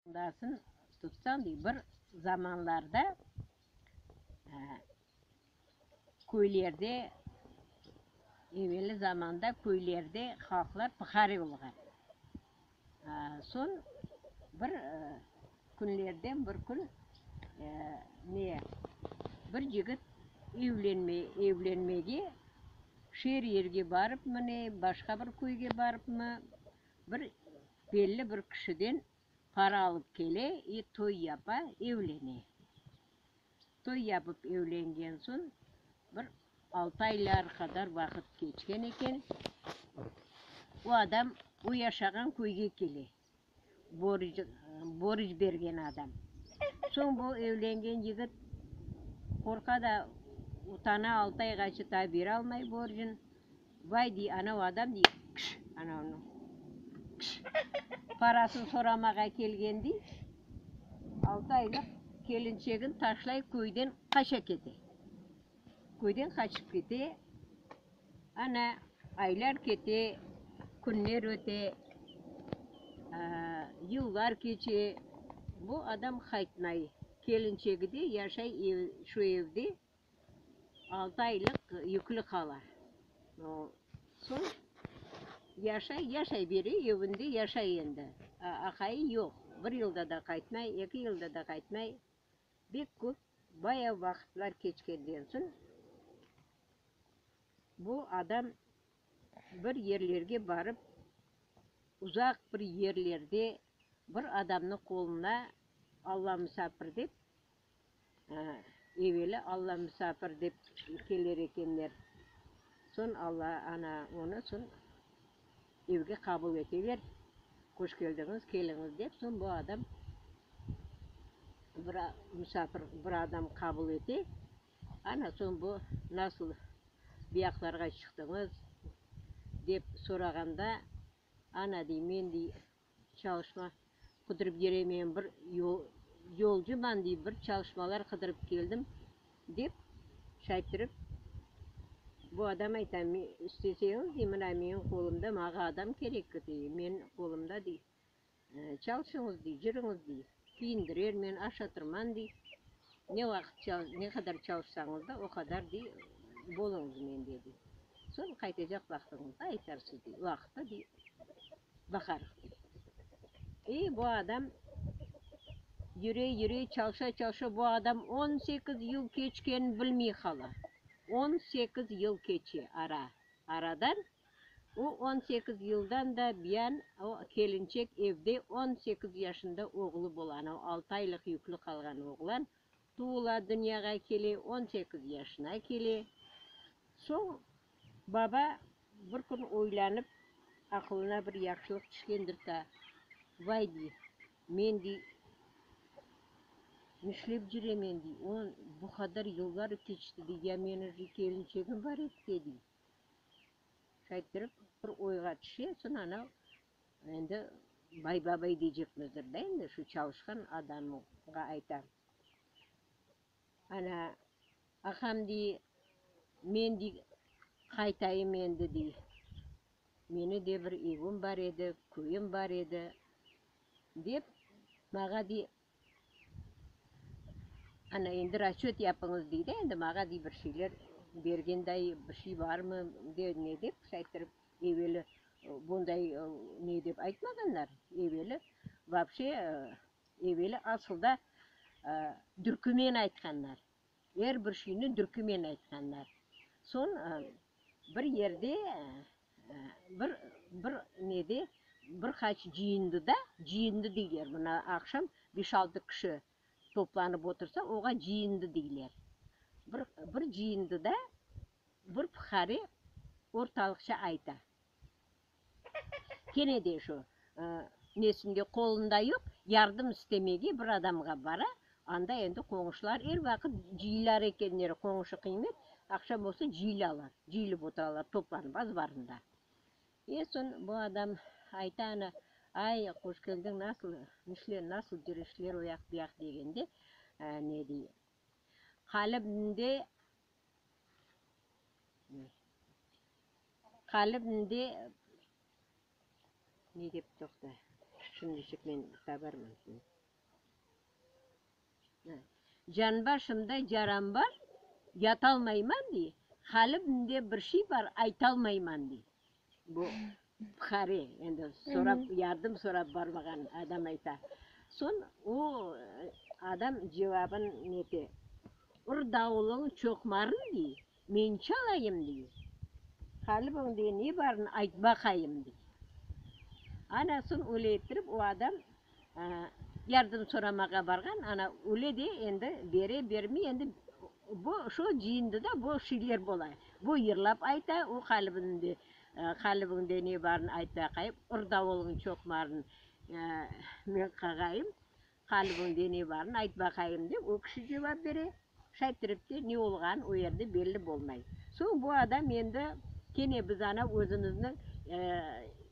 Dasın tutsañ, dey, bir zamanlarda köylerde, eveli zamanda köylerde halqlar pıhare olğan. Soñ bir künlerden bir kün ne, bir cigit evlenme, evlenmege şeer yerge barıpmı ne, başqa bir köyge barıpmı, bir belli bir kişiden para alıp kele i toy yapa, evlene. Toy yapıp evlengen soñ, bir altı aylar qadar vaqıt keçken eken, o adam o yaşağan köyge kele, borc bergen adam. Soñ bu evlengen yigit qorqa da, utana, altı ayğaçı ta beralmay borcun. Vay, dey, anav adam, dey, kş, anavnıñ, kş, parasını soramağa kelgen, dey, altı aylıq kelinçegin taşlay köyden qaça kete. Köyden qaçıp kete, ana, aylar kete, künler öte, yıllar keçe, bu adam qaytmay. Kelinçegi de yaşay şu evde. Altı aylıq yüklü qala. Soñ yaşay, yaşay bere, evinde yaşay endi. Aqayı yoq. Bir yılda da qaytmay, eki yılda da qaytmay. Bek köp, bayağı vaqıtlar keçkenden soñ bu adam bir yerlerge barıp, uzaq bir yerlerde bir adamnıñ qoluna Alla musafir dep, Eveli Alla musafir dep keler ekenler. Soñ Alla, ana, onı soñ evge qabul eteler. Hoş keldiñiz, keliñiz dep, soñ bu adam bir musafir bir adam qabul ete. Ana, soñ bu nasıl bu yaqlarğa çıqtıñız dep sorağanda, ana, dey, men, dey, Çalışma qıdırıp yeremeyen bir yolcuman, dey, bir çalışmalar qıdırıp keldim, dep şayttırıp, bu adam ayta, isteseñiz, dey, mına menim qolumda, mağa adam kerek, dey, menim qolumda, dey, çalışıñız, dey, cürüñiz, dey, kiyindirermen, aşatırman, dey, ne vaqıt, ne qadar çalışsañız da, o qadar, dey, boluñız mende, dey. Soñ qaytacaq vaqtıñızda aytarsız, dey, vaqıtı, dey. Baqarıq, dey. E, bu adam yüre, yüre, çalışa, çalışa, bu adam 18 yıl keçkenini bilmey qala. 18 yıl keçe ara, aradan. O 18 yıldan da biyan o kelinçek evde 18 yaşında oğlu bola, anau altı aylıq yüklü qalğan oğlan tuvula, dünyağa kele, 18 yaşına kele. Soñ baba Bir kün oylanıp, aqılına bir yahşılıq tüşkendir ta, Vay, dey, men, dey, nişlep cüremen, dey, on, bu qadar yıllar keçti, dey, ya meni je kelinçegim bar edi de, dey. Şayttırıp, bir oyğa tüşe, soñ anav, endi bay babay deycekmizdir da endi, şu çalışqan adamğa ayta. Ana, aqam, dey, men, dey, qaytayım endi, dey, meni de bir evim bar edi, köyüm bar edi, dep, mağa, dey, ana, endi rasçöt yapıñız, dey de, endi mağa, dey, bir şeyler bergenday bir şey barmı, de, ne dep, şayttırıp, eveli bunday ne dep aytmağanlar, eveli vapşe Eveli asılda dürkümen aytqanlar. Er bir şeyni dürkümen aytqanlar. Soñ bir yerde, bir, bir nede, bir qaç cıyındıda, cıyındı deyler, mına aqşam beş-altı kişi toplanıp otursa, oğa cıyındı deyler. Bir, bir cıyındıda bir fuqare ortalıqça ayta. Kene de şu nesinde qolunda yoq, yardım istemege bir adamğa bara, anda endi qoñuşlar er vaqıt cıyılar ekenler, qoñuşı qıymet, aqşam bolsa cıyılalar, cıyılıp oturalar toplanıp azbarında. E, soñ bu adam ayta ana, ay, hoş keldiñ, nasıl, nişler, nasıl cürüşler o yaq bu yaq degende, ne dey, qalbimde Qalbimde ne dep toqta? Şimdiçik men tabarman şimdi. Canbaşımda yaram bar, yatalmayman, dey, qalbimde bir şey bar, aytalmayman, dey. Bu fuqare, endi sorap, yardım sorap barmağan adam ayta. Soñ o adam cevabın nete, Ur davulıñ çoqmarın, dey, men çalayım, dey, qalbiñde ne barın ayt baqayım, dey. Ana soñ öyle ettirip o adam Yardım soramağa barğan, ana, öyle de endi bere, bermey, endi bu şu cıyındıda bu şeyler bola. Bu yırlap ayta, o qalbinde, qalbiñde ne barın ayt baqayım, ur davulıñ çoqmarın men qağayım, qalbiñde ne barın ayt baqayım dep, o kişi cevap bere. Şayttirip de ne olğanı o yerde belli bolmay. Soñ bu adam endi kene biz ana özümizniñ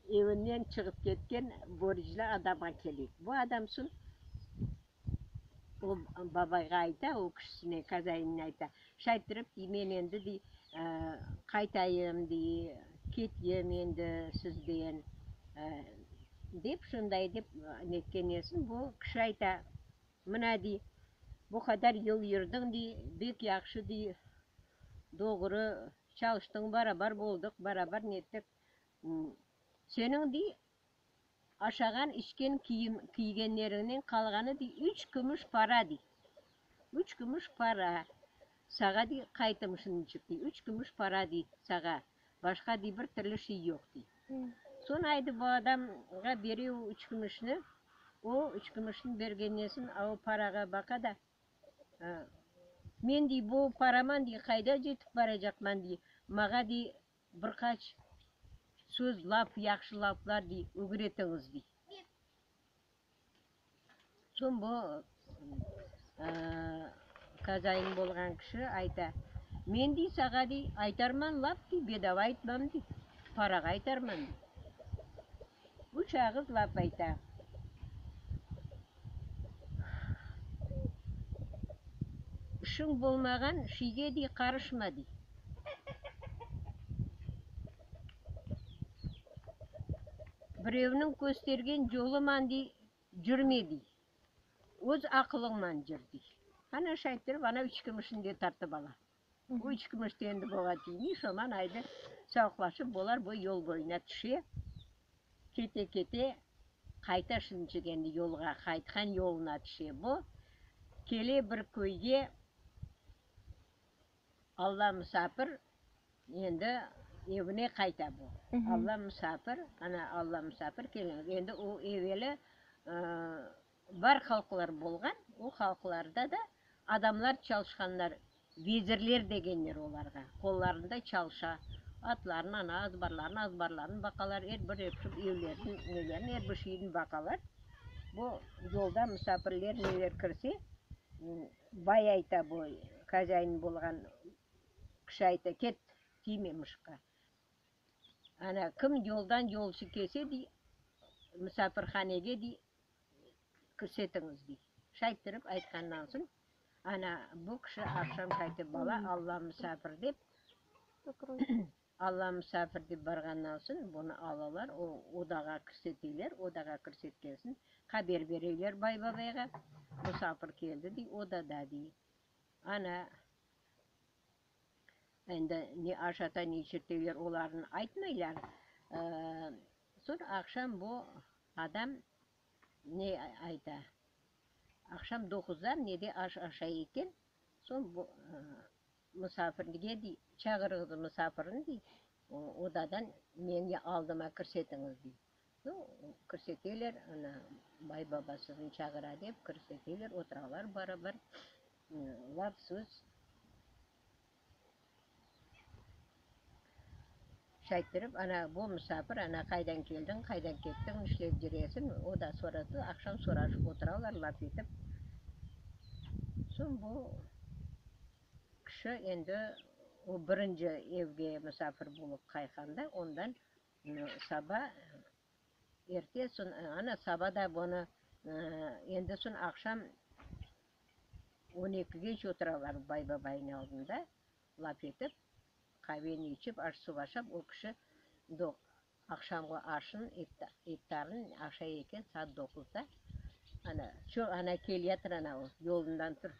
evinden çıqıp ketken borclu adamğa keleyik. Bu adam soñ o babayğa ayta, o kişisine, kazainine ayta, şayttirip dey, men endi dey, qaytayım dey, ketyem endi sizden, dep şunday dep netken esin, bu kişi ayta, Mına, dey, bu qadar yıl yırdıñ, dey, bek yahşı, dey, doğru çalıştıñ, barabar boldıq, barabar nettik. Seniñ, dey, aşağan, içken, kiyim kiygenleriñden qalğanı, dey, üç kümüş para, dey. Üç kümüş para. Sağa, dey, qaytım şunıçıq, dey, üç kümüş para, dey, sağa. Başqa, dey, bir türlü şey yoq, dey. Soñ aydı bu adamğa bere o üç kümüşni. O üç kümüşni bergenden soñ, a o parağa baqa da, Men, dey, bu paraman, dey, qayda cetip baracaqman, dey, mağa, dey, bir qaç söz, laf, yahşı laflar, dey, ögretiñiz, dey. Soñ bu kazain bolğan kişi ayta, Men, dey, sağa, dey, aytarman laf, dey, bedava aytmam, dey, parağa aytarman, dey. Üç ağız laf ayta. İşiñ bolmağan şiyge, dey, qarışma, dey. Birevniñ köstergen yoluman, dey, cürme, dey. Öz aqılıñman cür, dey. Ana şayttirip, ana üç kümüşni de tartıp ala. Bu üç kümüş de endi buğa tiymey, şoman aydı sağlıqlaşıp bolar bu yol boyuna tüşe. Kete-kete, qayta şunçıq endi yolğa, qaytqan yoluna tüşe bu. Kele bir köyge. Alla musafir endi evine qayta bu. Alla musafir, ana, Alla musafir kelgen. Endi o eveli bar halqlar bolğan, o halqlarda da adamlar çalışqanlar, vezirler degenler olarğa, qollarında çalışa, atların, ana, azbarların, azbarların baqalar, er bir evlerin, nelerin, er bir şeyin baqalar. Bu yolda musafirler neler kirse, Bay ayta bu, hozâin bolğan kişi ayta, ket, tiyme mışıqqa. Ana, kim yoldan yolcu kelse, dey, musafirhanege, dey, kirsetiñiz, dey. Şayttırıp aytqandan soñ, ana, bu kişi aqşam şaytıp bala, Alla musafir dep, Alla musafir dep barğandan soñ, bunı alalar, o odağa kirseteyler, odağa kirsetken soñ, haber bereyler bay babayğa, musafir keldi, dey, odada, dey. Ana, endi ne aşata, ne içirteyler, olarnı aytmaylar. Soñ aqşam bu adam ne ayta, aqşam doquzda nede aş aşay eken, soñ bu Musafirlige dey, çağırıñız musafirni dey, odadan meni aldıma kirsetiñiz dey. Nu, kirseteler, ana, bay baba sizni çağıra dep kirseteler, oturalar barabar, laf söz şayttırıp, ana, bu musafir, ana, qaydan keldiñ, qaydan kettiñ, nişlep cüresiñ, o da sorasa, aqşam soraşıp oturalar, laf etip. Soñ bu. Kişi endi o birinci evge musafir bolıp qaytqanda, ondan saba erte soñ, ana, saba da bunı endi soñ aqşam on ekigece oturalar bay babaynıñ aldında laf etip, qaveni içip, aş-suv aşap, o kişi. Aqşamğı aşın, iftarın aşay eken saat doquzda. Ana, çoq, ana, keliyatır ana o, yolundan tur.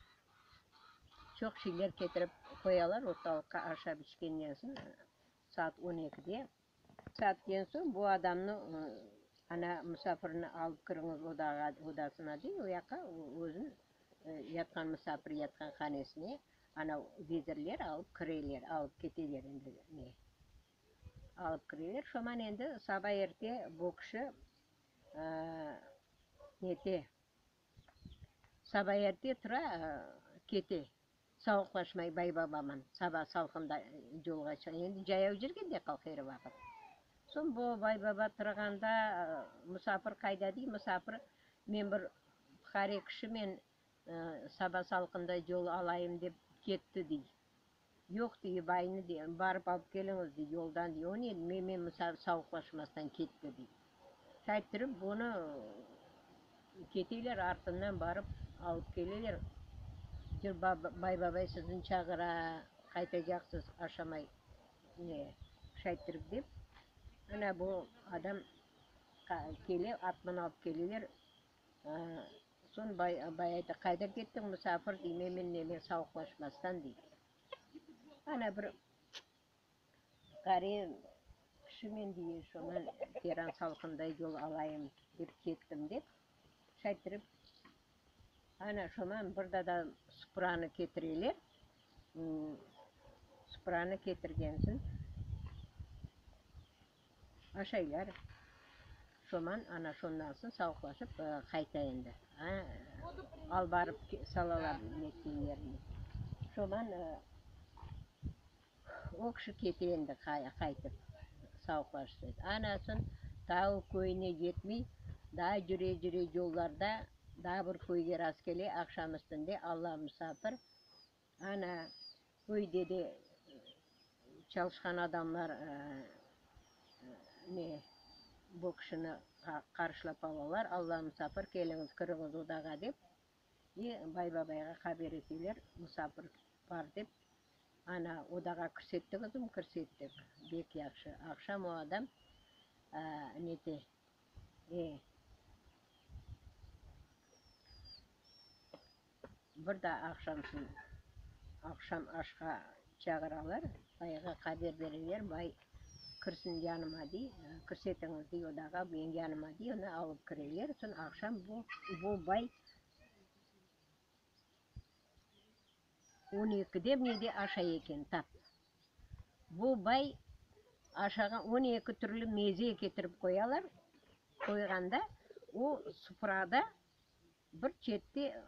Çoq şeyler ketirip qoyalar ortalıqqa aşap içkenden soñ, saat on ekide. Saatten soñ bu adamnı, ana, musafirni alıp kiriñiz odağa, odasına dey, o yaqqa özün yatqan musafir yatqan hanesine, ana, vezirler alıp kireler, alıp keteler endi ne. Alıp kireler. Şoman endi saba erte bu kişi nete, saba erte tura, kete, savuqlaşmay bay-babaman, saba salqında yolğa çıqa. Endi cayav cürgen de qalq er vaqıt. Soñ bu bay-baba turğanda, musafir qayda dey, musafir, men bir fuqare kişi, men saba salqında yol alayım dep ketti dey. Yoq, dey, baynı, dey, barıp alıp keliñiz, dey, yoldan, dey, o ne, men savuqlaşmastan ketti, dey. Şayttırıp, bunı keteler, artından barıp alıp keleler. Cır, bay babay sizni çağıra, qaytacaqsız, aşamay, ne, şayttırıp dep, ana bu adam kele, atman alıp keleler. Soñ bay bay ayta, Qayda kettiñ, musafir, dey, memen nemen savuqlaşmastan, dey. Ana bir qari kişimen, dey, şoña teran salqında yol alayım dep kettim, dep, şayttırıp, ana şoman bir dada supranı ketireler. Supranı ketirgen soñ, Aşaylar. Şoman, ana şondan soñ savuqlaşıp qayta endi. Al barıp salalar netken yerine. Şoman o kişi kete endi qaytıp, savuqlaşıp. Ana soñ taa o köyüne yetmey, daa cüre-cüre yollarda daa bir köyge rastkele, aqşam üstünde Alla musafir, Ana, köyde de çalışqan adamlar ne, bu kişini qarşılap alalar, Alla musafir, keliñiz, kiriñiz odağa dep, i bay-babayğa haber eteler, musafir bar dep. Ana, odağa kirsettiñizmi? Kirsettik. Bek yahşı. Aqşam o adam nete, e. Bir daa aqşamsın, aqşam aşqa çağıralar, bayğa haber bereler, bay kirsin yanıma dey, kirsetiñiz dey odağa, menim yanıma dey, onı alıp kireler, soñ aqşam bu, bu bay on ekide mi nede aşay eken tap. Bu bay aşağan on eki türlü meze ketirip qoyalar, qoyğanda o sufrada Bir çette,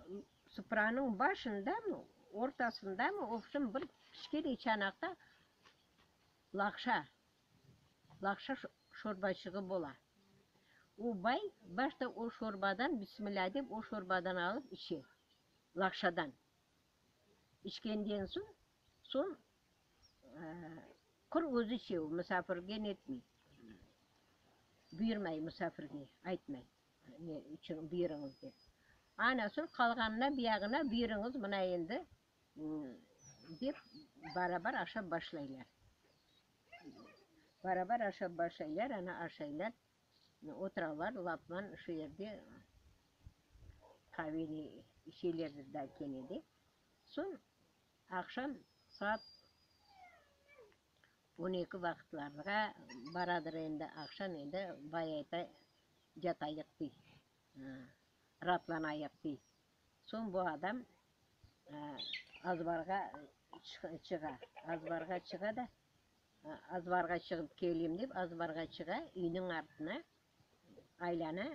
supranıñ başındamı, ortasındamı, obşim bir kiçkene çanaqta laqşa, laqşa şorbaçığı bola. O bay başta o şorbadan, bismillâ dep, o şorbadan alıp içe, laqşadan. İçkenden soñ, soñ qur özü içe, o musafirge netmey, buyurmay musafirge, aytmay. Ne içün buyurıñız dep. Ana soñ qalğanına buyağına buyurıñız mına endi dep barabar aşap başlaylar. Barabar aşap başlaylar, ana aşaylar, oturalar lapman şu yerde qaveni içelerdir da kene de. Soñ aqşam saat On eki vaqıtlarğa baradır endi, aqşam endi bay ayta, yatayıq dey, raatlanayıq dey. Soñ bu adam azbarğa çığa, azbarğa çığa da, azbarğa çıgıp keleyim dep, azbarğa çığa, üyniñ artına aylana,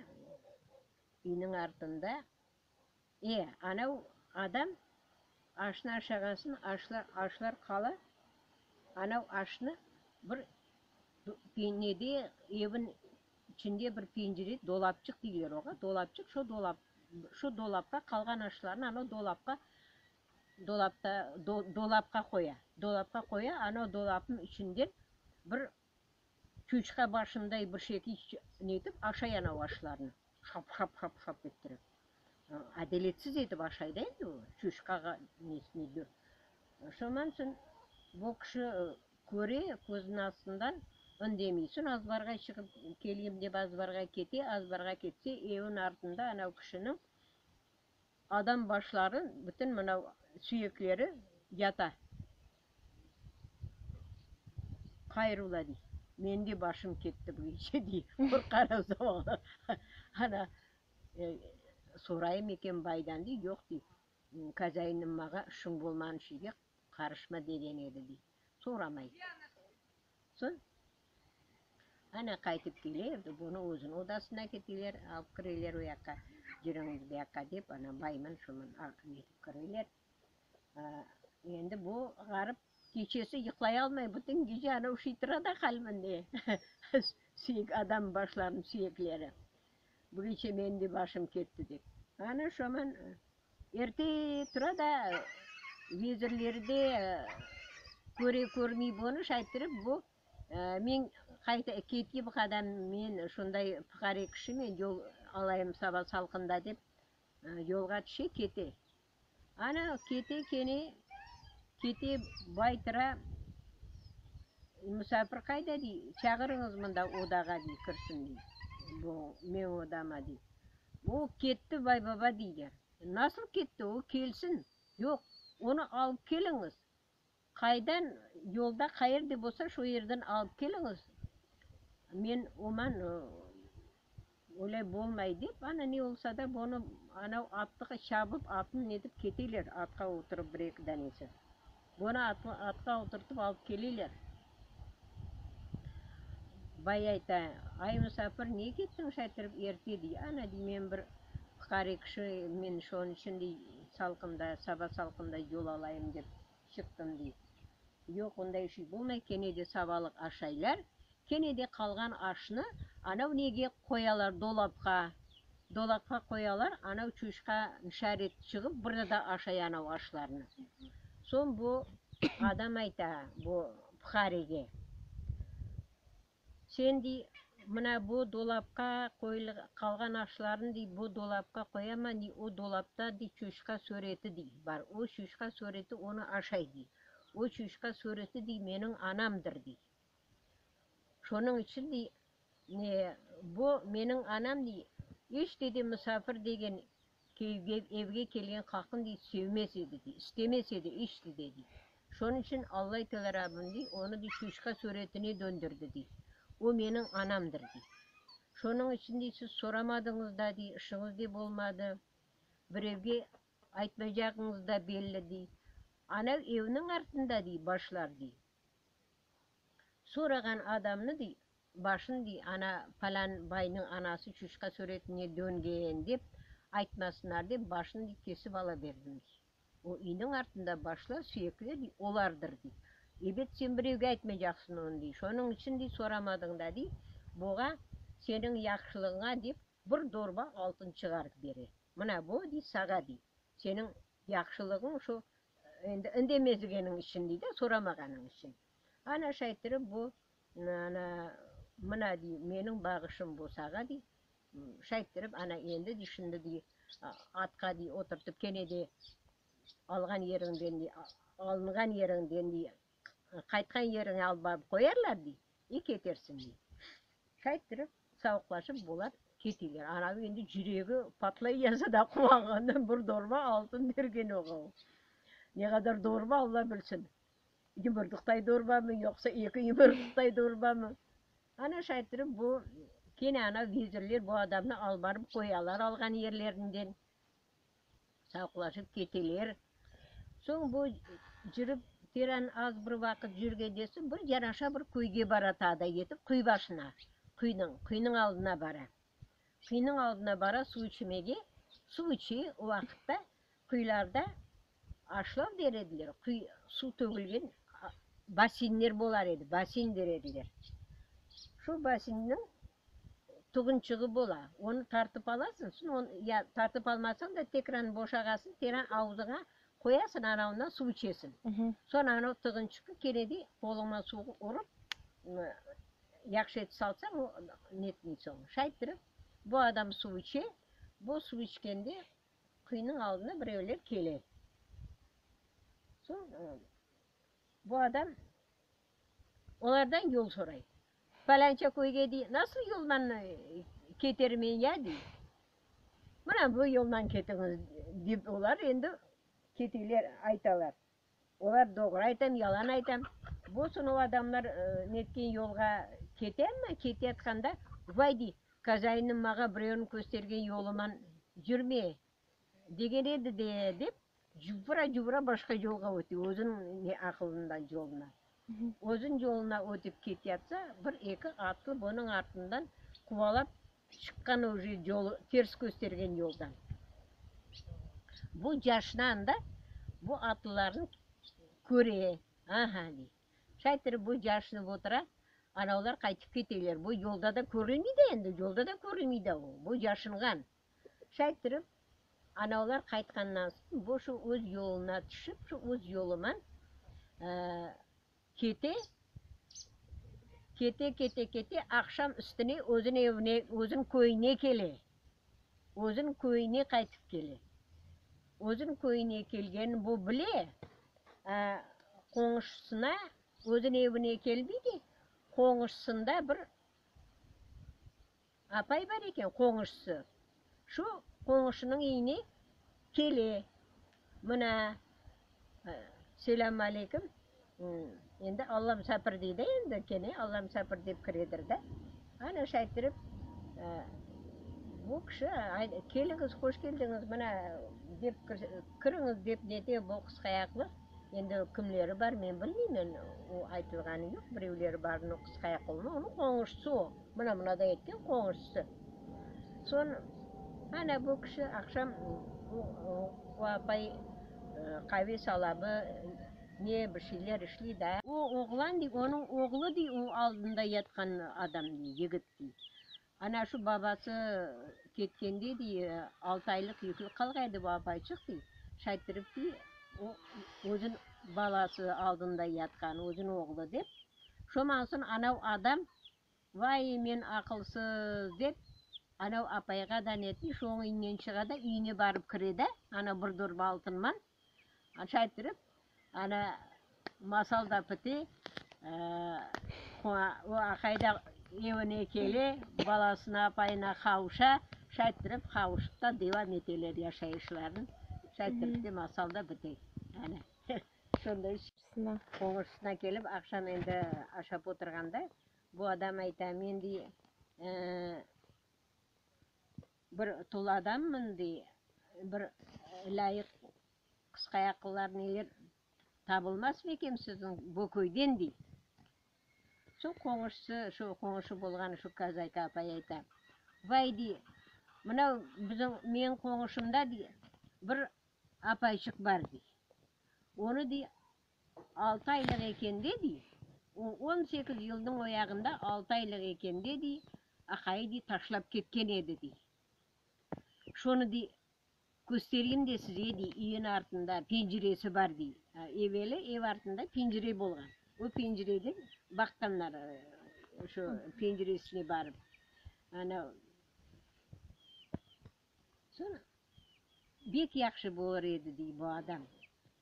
üyniñ artında, e, anav adam aşnı aşağan soñ, aşlar, aşlar qala, anav aşnı bir nede, evin içinde bir pencere, dolapçıq deyler oğa, dolapçıq, şo dolap, şo dolapqa qalğan aşlarnı anav dolapqa, dolapta, dolapqa qoya, dolapqa qoya, anav dolapnıñ içinden bir Çuçqa başınday bir şekil netip aşay anav aşlarnı, şap-şap-şap-şap ettirip. Adaletsiz etip aşay da endi o, çuçqağa nesine. Şondan soñ bu kişi köre közüniñ astından. İndemey. Soñ azbarğa çıqıp keleyim dep azbarğa kete, azbarğa ketse, evin artında anav kişiniñ adam başları, bütün mınav süyekleri yata. Qayırıla, dey. Menim de başım ketti bu gece, dey. Qorqarım zavallı. Ana, sorayım eken baydan, dey, yoq, dey. Kazâinim mağa işiñ bolmağan şeyge qarışma degen edi, dey. Soramay. Soñ, ana qaytıp kele, bunı özüniñ odasına keteler, alıp kireler o yaqqa, cürüñiz bu yaqqa dep, ana bayman şoman netip kireler. Endi bu ğarip keçesi yuqlay almay, bütün gece ana uşay tura da qalbinde, süyek, adam başlarınıñ süyekleri. Bu gece menim de başım ketti dep. Ana şoman erte tura da vezirleri de köre körmey bunı, şayttırıp bu men qayta ketki bu qadam men şunday fuqare kişimen, yol alayım saba salqında dep yolğa tüşe kete. Ana, kete kene, kete, bay tura, Musafir qayda, dey, çağırıñız mında odağa, dey, kirsin, dey, bu meñ odama, dey. O ketti, bay baba, deyler. Nasıl ketti, o kelsin. Yoq, onı alıp keliñiz. Qaydan, yolda qayerde bolsa, şo yerden alıp keliñiz, men oman olay bolmay, dep, ana, ne olsa da, bunı anav attığa çabıp, atın netip keteler, atqa oturıp bir-eki danesi. Bunı atqa oturtıp alıp keleler. Bay ayta, Ay, musafir, ne kettiñ şaytırıp erte, dey. Ana, dey, men bir fuqare kişi, men şonıñ içün, dey, salqında, saba salqında yol alayım dep çıqtım, dey. Yoq, onday şey bolmay, kene de sabalıq aşaylar, kene de qalğan aşnı anav nege qoyalar, dolapqa, dolapqa qoyalar, anav çuşqa nişaret çıgıp bir da aşay anav aşlarnı. Soñ bu adam ayta bu fuqarege. Sen, dey, mına bu dolapqa qalğan aşlarnı, dey, bu dolapqa qoyaman, dey, o dolapta, dey, çoçqa süreti, dey, bar, o çoçqa süreti onı aşay, dey, o çoçqa süreti, dey, meniñ anamdır, dey. Şonıñ içün, dey, ne, bu meniñ anam, dey, iç de de musafir degen evge kelgen qaqın, dey, sevmez edi, dey, istemez edi iç de de, dey. Şonıñ içün Allay Teala Rabbim, dey, onı, dey, çoçqa süretine döndürdi, dey. O meniñ anamdır, dey. Şonıñ içün, dey, siz soramadıñız da, dey, işiñiz de bolmadı, birevge aytmaycağıñız da belli, dey. Anav evniñ artında, dey, başlar, dey. Sorağan adamnı, dey, başın, dey, ana falan baynıñ anası çoçqa süretine döngen, dep aytmasınlar dep, başın, dey, kesip ala berdim, dey. O üyniñ artında başlar, süyekler, dey, olardır, dey. Ebet, sen birevge aytmaycaqsıñ onı, dey. Şonıñ içün, dey, soramadıñ da, dey, buğa seniñ yahşılığıña dep bir dorba altın çıgarıp bere. Mına bu, dey, sağa, dey, seniñ yahşılığıñ şu endi indemezgeniñ içün, dey da, soramağanıñ içün. Ana şayttırıp bu, ana, mına, dey, meniñ bağışım bu sağa, dey. Şayttırıp, ana, endi, dey, şimdi, dey, atqa, dey, oturtıp kene de alğan yeriñden, dey, alınğan yeriñden, dey, qaytqan yeriñe alıp barıp qoyarlar, dey, i ketersiñ, dey. Şayttırıp, savuqlaşıp bular keteler. Anavı endi cüregi patlay yaza da quvanğandan bir dorba altın bergen oğa. Ne qadar dorba, Alla bilsin. Yumurduqtay dorbamı, yoqsa eki yumurduqtay dorbamı? Ana şayttırıp bu kene ana vezirler bu adamnı alıp barıp qoyalar alğan yerlerinden. Sağlıqlaşıp keteler. Soñ bu cürip teran az bir vaqıt cürgende soñ bir yanaşa bir köyge bara taa da yetip quyu başına, quyunıñ, quyunıñ aldına bara. Quyunıñ aldına bara suv içmege, suv içe, o vaqıtta quyularda aşlav der ediler, quyu, suv tögülgen basenler bolar edi, basen der ediler. Şu basenniñ Tuğınçığı bola. Onı tartıp alasıñ, soñ onı ya tartıp almasañ da tekrar boşağasıñ, teran avuzıña qoyasıñ, anavından suv içesiñ. Soñ anav tığınçıqnı kene de qoluñman suvğa urıp, yahşı etip salsañ, o netmey soñ. Şayttırıp, bu adam suv içe, bu suv içkende quyunıñ aldına birevler kele. Soñ bu adam olardan yol soray. Falânça köyge, dey, nasıl yoldan ketermen ya, dey. Mına bu yoldan ketiñiz, dep olar endi keteler, aytalar. Olar doğru aytam, yalan aytam. Bolsun o adamlar netken yolğa ketemmi, keteyatqanda, vay, dey, kazainim mağa birevniñ köstergen yoluman yürme, degen edi de, dep, cuvura-cuvura başqa yolğa öte, özüniñ ne aqılından yoluna. Özüniñ yoluna ötip keteyatsa, bir-eki atlı bunıñ artından quvalap çıqqan uje yolu, ters köstergen yoldan. Bu yaşına anda bu atlılarnı köre, aha, dey. Şaytırıp bu yaşınıp otura, anavlar qaytıp keteler. Bu yolda da körülmey de endi, yolda da körülmey de o, bu yaşınğan. Şaytırıp, anavlar qaytqandan soñ, bu şu öz yoluna tüşip, şu öz yoluman kete, kete, kete, kete, aqşam üstüne özüniñ evine, özüniñ köyüne kele. Özüniñ köyüne qaytıp kele. Özüniñ köyüne kelgenini bu bile, qoñuşısına, özüniñ evine kelmey de, qoñuşısında bir Apay bar eken, qoñuşısı. Şu qoñuşınıñ üyüne kele. Mına, selâm aleyküm, endi Alla musafir dey de endi, kene Alla musafir dep kiredir de. Ana şayttirip, bu kişi, keliñiz, hoş keldiñiz, mına, dep kiriñiz dep nete bu qısqayaqlı. Endi kimleri bar, men bilmeymen, o aytılğanı yoq, birevleri barını qısqayaqlı, onıñ qoñuşısı o. Mına mınaday etken qoñuşısı. Soñ, ana bu kişi aqşam o apay qave salamı, ne bir şeyler işley da. O oğlan dey, onıñ oğlu dey, o aldında yatqan adam dey, yigit dey. Ana şu babası ketkende dey, altı aylıq yüklü qalğaydı bu apayçıq dey. Şayttırıp dey, o özüniñ balası aldında yatqan, özüniñ oğlu dep. Şoman soñ anav adam Vay, men aqılsız, dep, anav apayğa da netmey, şoñıñ üyünden çığa da, üyüne barıp kire de, ana bir dorba altınman, şayttırıp, ana masal da pite, o aqay da evine kele, balasına, apayına qavuşa, şayttırıp, qavuşıp da devam eteler yaşayışlarını, şayttırıp de masal da bite, ana. Şonday qoñuşısına kelip, aqşam endi aşap oturğanda, bu adam ayta, men, dey, bir tul adammın, dey, bir lâyıq qısqayaqlılar neler tabılmasmı eken siziñ bu köyden, dey. Soñ qoñuşısı, şu qoñuşı bolğan şu kazayka apay ayta, Vay, dey, mınav bizim, menim qoñuşımda, dey, bir apayçıq bar, dey. Onı, dey, altı aylıq ekende, dey, o 18 yılnıñ o yağında altı aylıq ekende, dey, aqayı, dey, taşlap ketken edi, dey. Şonı, dey, köstereyim de size, dey, üyün artında penceresi bar, dey. Eveli ev artında pencere bolğan. O pencereden baqqanlar, şu penceresine barıp. Ana, Soñ, bek yahşı bolır edi, dey bu adam.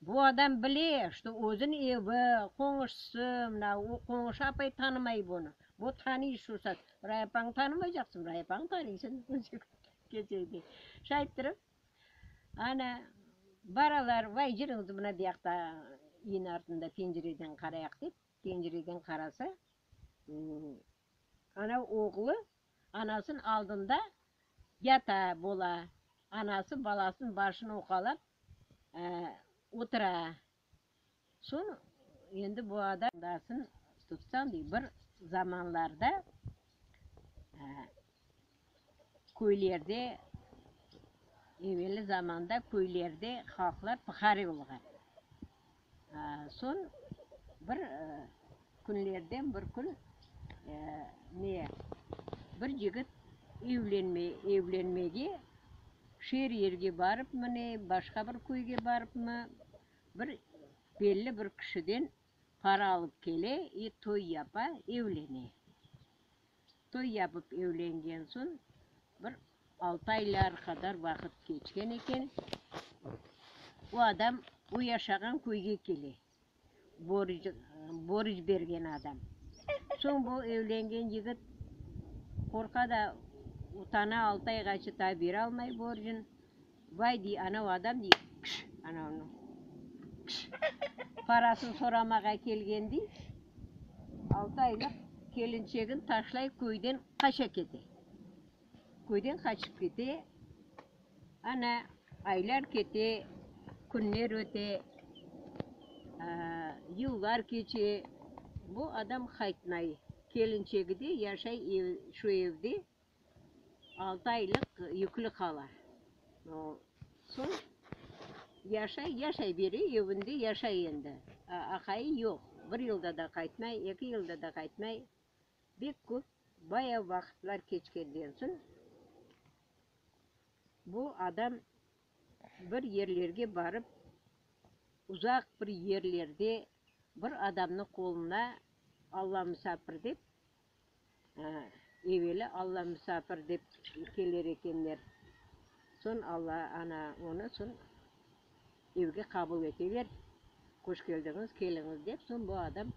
Bu adam bile, şto özüniñ evi, qoñuşısı, mına o qoñuşı apay tanımay bunı. Bu tanıy şu saat. Biray apañı tanımaycaqsıñ, biray apañı tanıysıñ, keçeyde. Şayttırıp, ana, baralar, vay, yürüñiz mına buyaqta üyniñ artında pencereden qarayıq dep, pencereden qarasa, ana oğlu anasınıñ aldında Yata, bola. Anası balasınıñ başını uqalap, otura. Soñ endi bu adam. Dasın tutsañ, dey, bir zamanlarda köylerde, evelli zamanda köylerde halqlar pıhare olğan. Soñ bir künlerden bir kün ne, bir yigit evlenme, evlenmege şeer yerge barıpmı ne, başqa bir köyge barıpmı, bir belli bir kişiden para alıp kele i toy yapa, evlene. Toy yapıp evlengen soñ bir altı aylar qadar vaqıt keçken eken, o adam o yaşağan köyge kele, borc, borc bergen adam. Soñ bu evlengen yigit qorqa da utana, altı ayğaçı ta beralmay borcun. Vay, dey, anav adam, dey, kş, anavnıñ, kş, parasın soramağa kelgen, dey, altı aylıq kelinçegin taşlay köyden qaça kete. Köyden qaçıp kete. Ana, aylar kete, künler öte, yıllar keçe, bu adam qaytmay. Kelinçegi de yaşay şu evde, altı aylıq yüklü qala. Soñ yaşay, yaşay bere, evinde yaşay endi. Aqayı yoq, bir yılda da qaytmay, eki yılda da qaytmay. Bek köp, bayağı vaqıtlar keçkenden soñ, bu adam bir yerlerge barıp, uzaq bir yerlerde bir adamnıñ qoluna Alla musafir dep, eveli Alla musafir dep keler ekenler. Soñ Alla, ana, onı soñ evge qabul eteler, Hoş keldiñiz, keliñiz dep, soñ bu adam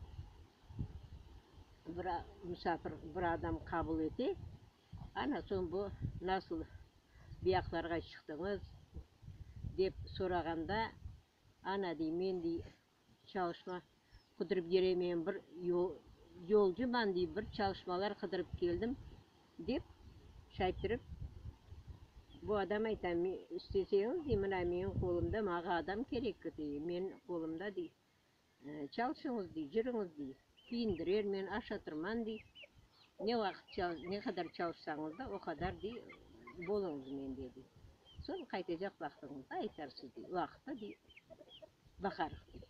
bir musafir bir adam qabul ete. Ana soñ bu nasıl biyaqlarğa çıqtıñız dep sorağanda, ana dey, men dey, çalışma qıdırıp yeremen, bir yolcuman dey, bir çalışmalar qıdırıp keldim dep şayttırıp, bu adam ayta, isteseñiz dey, mına menim qolumda mağa adam kerek dey, menim qolumda dey, Çalışıñız, dey, cürüñiz, dey, kiyindirermen, aşatırman, dey, ne vaqıt ne qadar çalışsañız da, o qadar, dey, boluñız mende, dey. Soñ qaytacaq vaqtıñızda aytarsız, dey, vaqıtta, dey, baqarıq, dey.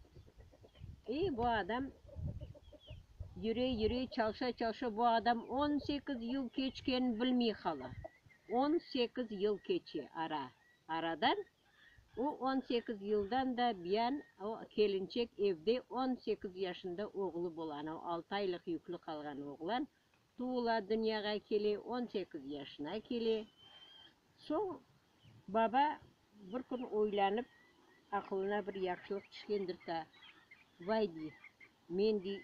E, bu adam yüre, yüre, çalışa, çalışa, bu adam 18 yıl keçkenini bilmey qala. 18 yıl keçe ara, aradan. O 18 yıldan da biyan o kelinçek evde 18 yaşında oğlu bola, anav altı aylıq yüklü qalğan oğlan tuvula, dünyağa kele, 18 yaşına kele. Soñ baba bir kün oylanıp, aqılına bir yahşılıq tüşkendir ta, Vay, dey, men, dey,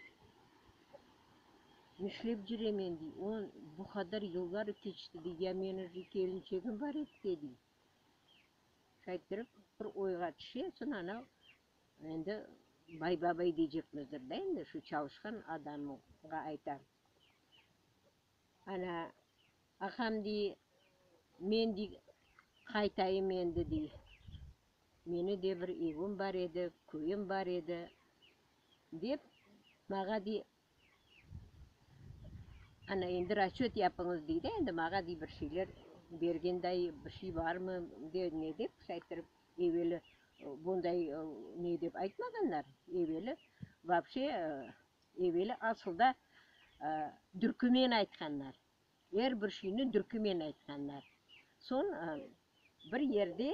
nişlep cüremen, dey, on bu qadar yıllar keçti, dey, ya meni kelinçegim bar edi de, dey. Şayttırıp bir oyğa tüşe, soñ anav endi bay babay deycekmizdir da endi, şu çalışqan adamğa ayta. Ana, aqam dey, men dey, qaytayım endi dey, meni de bir evim bar edi, köyüm bar edi, dep, mağa dey, Ana, endi rasçöt yapıñız, dey de, endi mağa, dey, bir şeyler bergenday bir şey barmı, de, ne dep, şayttırıp, eveli bunday ne dep aytmağanlar, eveli vapşe, eveli asılda dürkümen aytqanlar. Er bir şeyni dürkümen aytqanlar. Soñ bir yerde,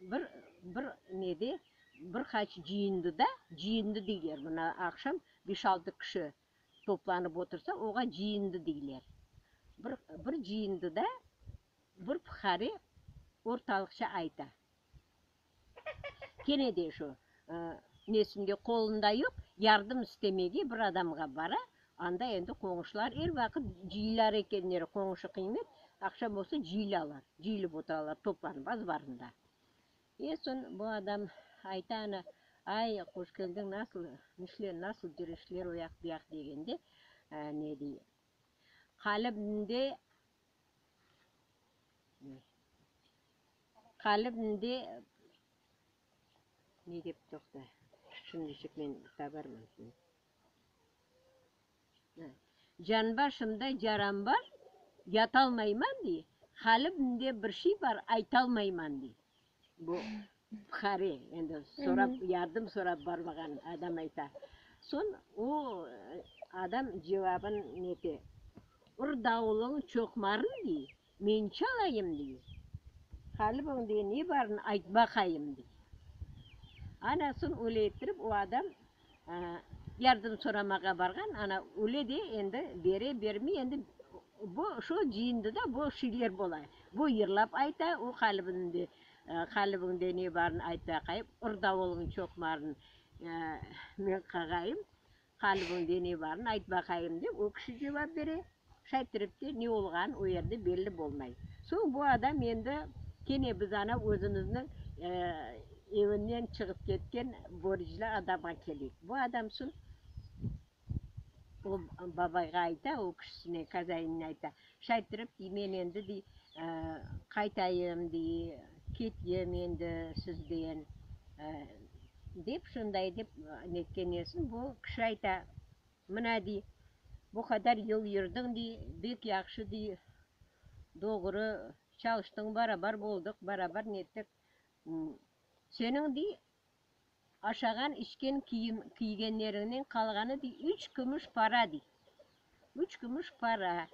bir, bir nede, bir qaç cıyındıda, cıyındı deyler, mına aqşam beş-altı kişi toplanıp otursa, oğa cıyındı deyler. Bir, bir cıyındıda bir fuqare ortalıqça ayta. Kene de şu, nesinde, qolunda yoq, yardım istemege bir adamğa bara, anda endi qoñuşlar er vaqıt cıyılar ekenler, qoñuşı qıymet, aqşam olsa cıyılalar, cıyılıp oturalar, toplanıp azbarında. E, soñ bu adam ayta ana, ay, hoş keldiñ, nasıl, nişler, nasıl yürüşler o yaq, bu yaq degende, ne dey, qalbimde, Qalbimde ne dep toqta, şimdiçik men tabarman. Canbaşımda caram bar, yatalmayman dey, qalbimde bir şey bar, aytalmayman dey. Bu fuqare, endi sorap, yardım sorap barmağan adam ayta. Soñ o adam cevabın nete, Ur davulıñ çoqmarın dey, Men çalayım, dey. Qalbiñde ne barını ayt baqayım, dey. Ana soñ öyle ettirip o adam yardım soramağa barğan, ana öyle de endi bere, bermey, endi bu şu cıyındıda bu şeyler bola. Bu yırlap ayta, o qalbinde, qalbiñde ne barını ayt baqayım, ur davulıñ çoqmarın men qağayım. Qalbiñde ne barın ayt baqayım, dep, o kişi cevap bere. Şayttirip de ne olğanı o yerde belli bolmay. Soñ bu adam endi kene biz ana özümizniñ evinden çıqıp ketken borclu adamğa keleyik. Bu adam soñ o babayğa ayta, o kişisine, kazainine ayta, şayttirip dey, men endi dey, qaytayım dey, ketyem endi sizden, dep şunday dep netken soñ bu kişi ayta, Mına, dey, bu qadar yıl yurdıñ, dey, bek yahşı, dey, doğru çalıştıñ, barabar boldıq, barabar nettik. Seniñ, dey, aşağan, içken, kiyim kiygenleriñden qalğanı, dey, üç kümüş para, dey. Üç kümüş para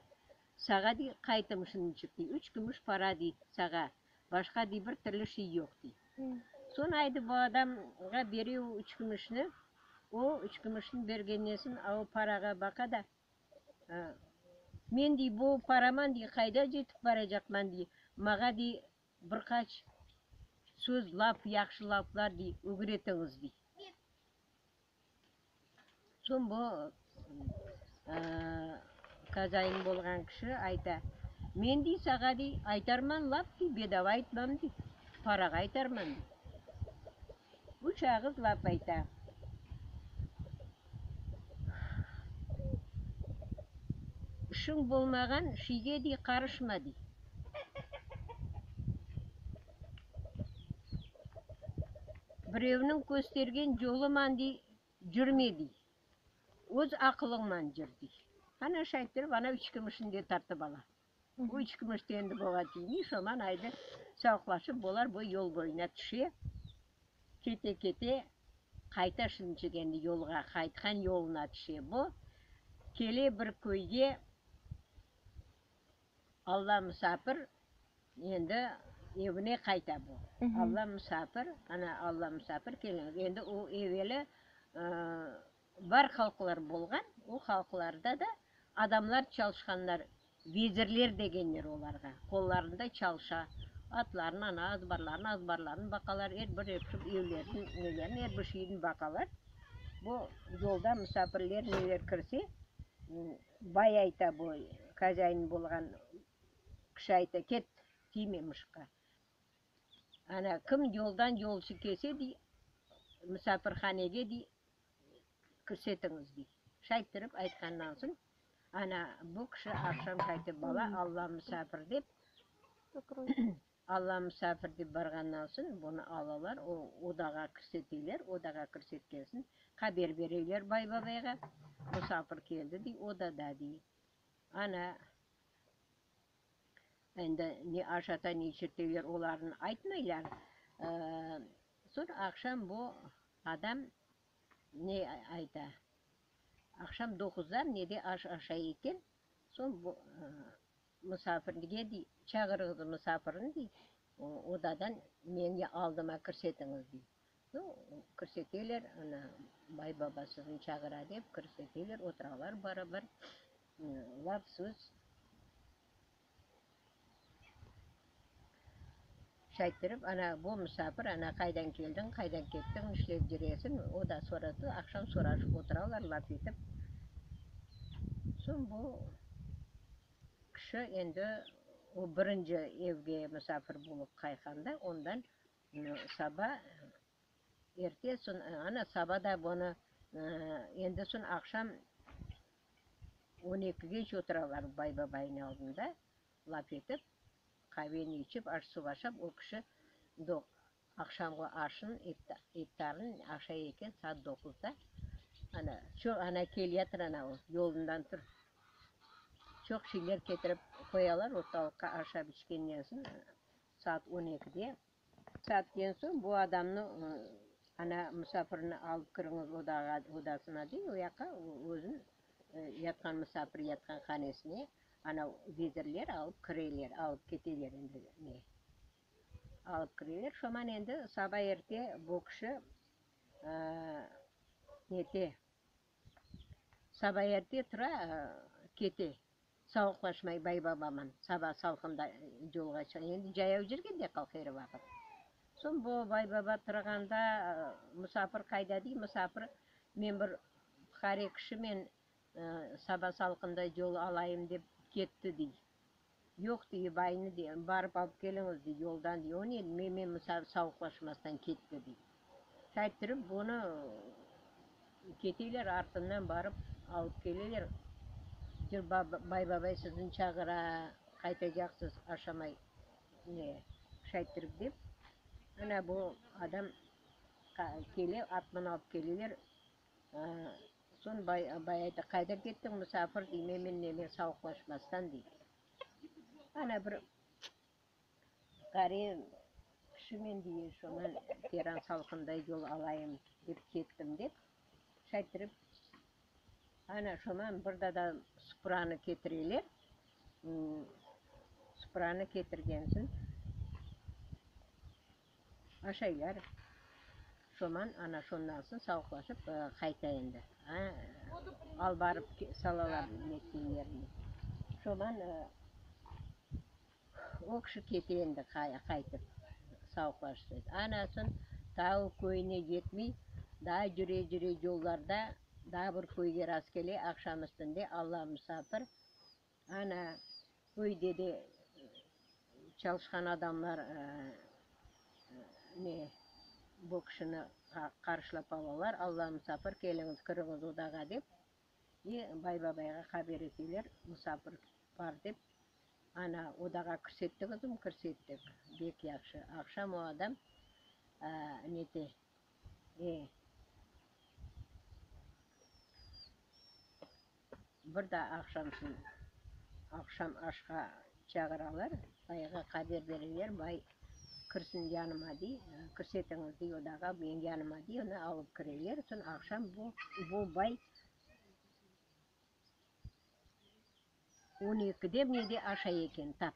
sağa, dey, qaytım şunıçıq, dey, üç kümüş para, dey, sağa, başqa, dey, bir türlü şey yoq, dey. Soñ aydı bu adamğa bere o üç kümüşni. O üç kümüşni bergenden soñ, a o parağa baqa da, Men, dey, bu paraman, dey, qayda cetip baracaqman, dey, mağa, dey, bir qaç söz, laf, yahşı laflar, dey, ögretiñiz, dey. Soñ bu kazain bolğan kişi ayta, Men, dey, sağa, dey, aytarman laf, dey, bedava aytmam, dey, parağa aytarman, dey. Üç ağız laf ayta. İşiñ bolmağan şiyge, dey, qarışma, dey. Birevniñ köstergen yoluman, dey, cürme, dey. Öz aqılıñman cür, dey. Ana şayttirip, ana üç kümüşni de tartıp ala. Bu üç kümüş de endi boğa tiymey, şoman aydı sağlıqlaşıp bolar bu yol boyuna tüşe. Kete-kete qayta şunçıq endi yolğa, qaytqan yoluna tüşe bu. Kele bir köyge. Alla musafir endi evine qayta bu. Alla musafir, ana, Alla musafir keliñiz. Endi o eveli bar halqlar bolğan, o halqlarda da adamlar çalışqanlar, vezirler degenler olarğa, qollarında çalışa, atların, ana, azbarların, azbarların baqalar, er bir evlerin, nelerin, er bir şeyini baqalar. Bu yolda musafirler neler kirse, Bay ayta bu, hozâin bolğan kişi ayta, ket, tiyme mışıqqa. Ana, kim yoldan yolcu kelse, dey, musafirhanege, dey, kirsetiñiz, dey. Şayttırıp aytqandan soñ, ana, bu kişi aqşam şaytip bala, Alla musafir dep, Alla musafir dep barğandan soñ, bunı alalar, o odağa kirseteyler, odağa kirsetken soñ, haber bereyler bay babayğa, musafir keldi, dey, odada, dey. Ana, endi ne aşata, ne içirteyler, olarnı aytmaylar. Soñ aqşam bu adam ne ayta, aqşam doquzda nede aş aşay eken, soñ bu Musafirge dey, çağırıñız musafirni dey, odadan meni aldıma kirsetiñiz dey. Nu, kirseteler, ana, bay baba sizni çağıra dep kirseteler, oturalar barabar, laf söz şayttırıp, ana, bu musafir, ana, qaydan keldiñ, qaydan kettiñ, nişlep cüresiñ, o da soratı, aqşam soraşıp oturalar, laf etip. Soñ bu. Kişi endi o birinci evge musafir bolıp qaytqanda, ondan saba erte soñ, ana, saba da bunı endi soñ aqşam on ekigece oturalar bay-babaynıñ aldında laf etip, qaveni içip, aş-suv aşap, o kişi aqşamğı aşın, iftarın aşay eken saat doquzda. Ana, çoq, ana, keliyatır ana o, yolundan tur. Çoq şeyler ketirip qoyalar ortalıqqa aşap içkenden soñ, saat on ekide. Saatten soñ bu adamnı, ana, musafirni alıp kiriñiz odağa, odasına dey, o yaqqa, özün yatqan, musafir yatqan hanesine, ana, vezirler alıp kireler, alıp keteler endi ne. Alıp kireler. Şoman endi saba erte bu kişi nete, saba erte tura, kete, savuqlaşmay bay babaman, saba salqında yolğa çıqa, endi cayav cürgen de qalqa er vaqıt. Soñ bu bay baba turğanda, musafir qayda dey, musafir, men bir. Fuqare kişi men saba salqında yol alayım dep ketti, dey. Yoq, dey, baynı, dey, barıp alıp keliñiz, dey, yoldan, dey, o ne, memen savuqlaşmastan ketti, dey. Şayttırıp bunı keteler, artından barıp alıp keleler. Cır bay babay sizni çağıra, qaytacaqsız aşamay, ne, şayttırıp dep. Ana bu adam kele, atman alıp keleler. Soñ bay bay ayta, Qayda kettiñ, musafir, dey, memen neme savuqlaşmastan, dey. Ana bir qari kişimen, dey, şoña teran salqında yol alayım dep kettim, dep, şayttırıp, ana şoman bir dada supranı ketireler. Supranı ketirgen soñ. Aşaylar. Şoman ana şondan soñ savuqlaşıp qayta endi. Al barıp salalar netken yerine. Şoman o kişi kete endi qaytıp savuqlaşıp. Ana soñ tau köyüne yetmey, daa cüre-cüre yollarda daa bir köyge rastkele, aqşam üstünde Alla musafir Ana, köyde de çalışqan adamlar ne, bu kişini qarşılap alalar, Alla musafir, keliñiz, kiriñiz odağa dep, ve bay-babayğa haber eteler, musafir bar dep. Ana, odağa kirsettiñizmi? Kirsettik. Bek yahşı. Aqşam o adam nete, e. Bir daa aqşamsın, aqşam aşqa çağıralar, bayğa haber bereler, bay kirsin yanıma dey, kirsetiñiz dey odağa, menim yanıma dey, onı alıp kireler, soñ aqşam bu, bu bay on ekide nede aşay eken tap.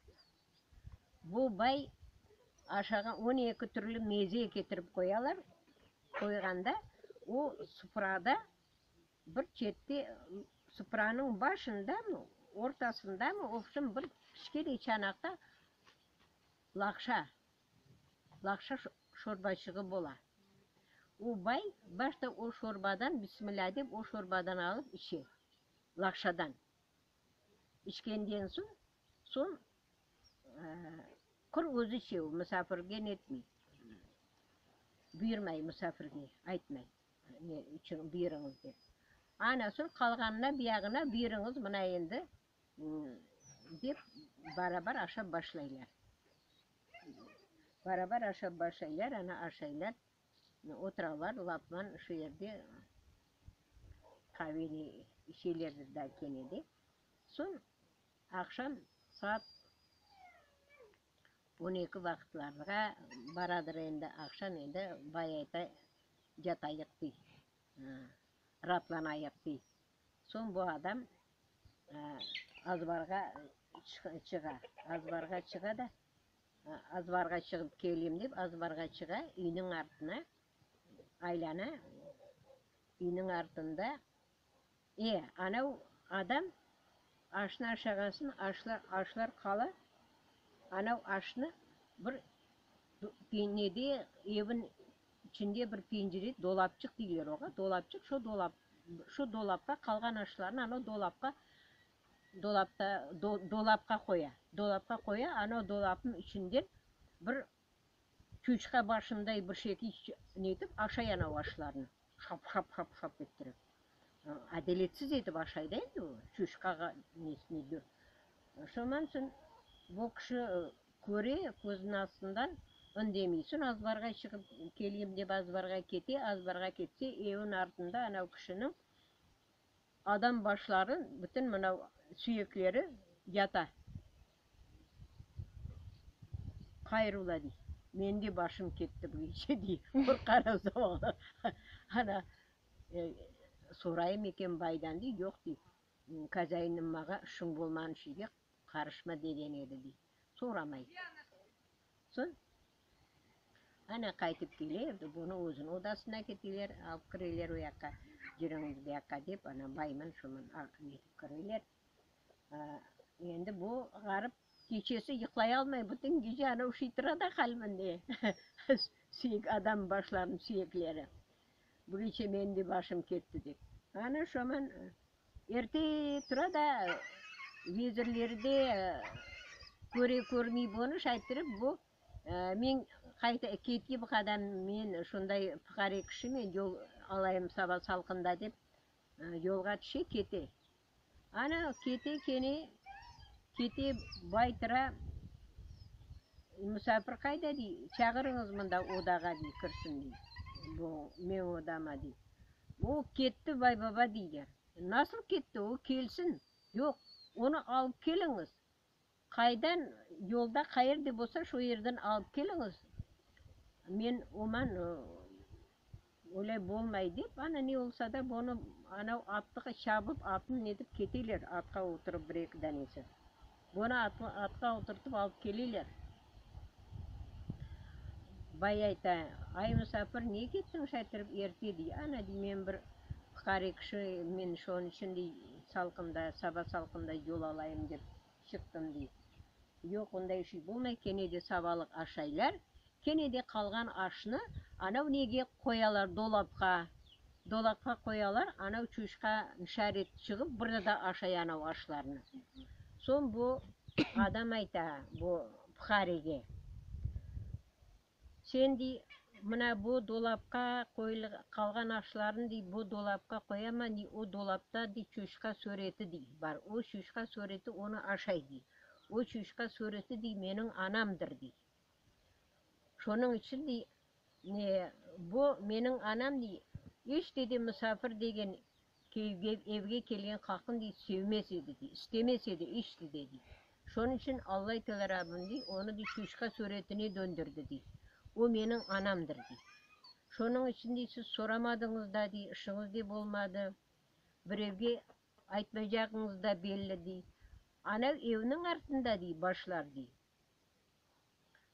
Bu bay aşağan on eki türlü meze ketirip qoyalar, qoyğanda o sufrada Bir çette, supranıñ başındamı, ortasındamı, obşim bir kiçkene çanaqta laqşa, laqşa şorbaçığı bola. O bay başta o şorbadan, bismillâ dep, o şorbadan alıp içe, laqşadan. İçkenden soñ, soñ qur özü içe, o musafirge netmey, buyurmay musafirge, aytmay. Ne içün buyurıñız dep. Ana soñ qalğanına buyağına buyurıñız mına endi dep barabar aşap başlaylar. Barabar aşap başlaylar, ana aşaylar, oturalar lapman şu yerde qaveni içelerdir da kene de. Soñ aqşam saat On eki vaqıtlarğa baradır endi, aqşam endi bay ayta, yatayıq dey, raatlanayıq dey. Soñ bu adam azbarğa çığa, azbarğa çığa da, azbarğa çıgıp keleyim dep, azbarğa çığa, üyniñ artına aylana, üyniñ artında, e, anav adam aşnı aşağan soñ aşlar, aşlar qala, anav aşnı bir nede, evin içinde bir pencere, dolapçıq deyler oğa, dolapçıq, şo dolap, şo dolapqa qalğan aşlarnı anav dolapqa, dolapta, dolapqa qoya, dolapqa qoya, anav dolapnıñ içinden bir Çuçqa başınday bir şekil netip aşay anav aşlarnı, şap-şap-şap-şap ettirip. Adaletsiz etip aşay da endi o, çuçqağa nesine. Şondan soñ bu kişi köre közüniñ astından, indemey. Soñ azbarğa çıqıp keleyim dep azbarğa kete, azbarğa ketse, evin artında anav kişiniñ adam başları, bütün mınav suyekleri yata. Qayrula, dey, menim de başım ketti bu gece, dey, bir qara zavallı. Ana, sorayım eken baydan, dey, yoq, dey, kazâinim mağa işiñ bolmağan şeyge qarışma degen edi, dey. Soramay. Soñ, ana, qaytıp kele, bunı özüniñ odasına keteler, alıp kireler o yaqqa, cürüñiz bu yaqqa dep, ana, bayman, şoman netip kireler. Endi bu ğarip keçesi yuqlay almay, bütün gece ana uşay tura da qalbinde suyek, adam başlarınıñ suyekleri. Bu gece menim de başım ketti dep. Ana şoman erte tura da vezirleri de köre körmey bunı, şayttırıp bu men qayta ketke bu qadam men şunday fuqare kişimen, yol alayım saba salqında dep yolğa tüşe kete. Ana kete kene kete bay tura, musafir qayda dey, çağırıñız mında odağa dey, kirsin dey, bu meñ odama dey. O ketti bay baba deyler. Nasıl ketti, o kelsin, yoq, onı alıp keliñiz, qaydan yolda qayerde bolsa şo yerden alıp keliñiz, men oman Öyle bolmay dep, ana ne olsa da bunı anav attığa çabıp atın netip keteler, atqa oturıp bir-eki danesi. Bunı atqa oturtıp alıp keleler. Bay ayta, Ay, musafir, ne kettiñ şaytırıp erte, dey. Ana, dey, men bir fuqare kişi, men şonıñ içün, dey, salqında, saba salqında yol alayım dep çıqtım, dey. Yoq, onday şey bolmay, kene de sabalıq aşaylar, Kene de qalğan aşnı anav nege qoyalar, dolapqa. Dolapqa qoyalar, anav çuşqa nşaret çıgıp bir da aşay anav aşlarnı. Soñ bu adam ayta bu fuqarege, Sen, dey, mına bu dolapqa qalğan aşlarnı, dey, bu dolapqa qoyaman, dey, o dolapta, dey, çuşqa süreti, dey, bar, o çuşqa süreti onı aşay, dey. O çuşqa süreti, dey, meniñ anamdır, dey. Şonıñ içün, dey, ne, bu meniñ anam, dey, iç de de musafir degen evge kelgen qaqın, dey, sevmez edi, dey, istemez edi iç de de, dey. Şonıñ içün Allay Teala Rabbim, dey, onı, dey, çuşqa suretine döndürdi, dey. O meniñ anamdır, dey. Şonıñ içün, dey, siz soramadıñız da, dey, işiñiz de bolmadı, birevge aytmaycağıñız da belli, dey. Anav evniñ artında, dey, başlar, dey.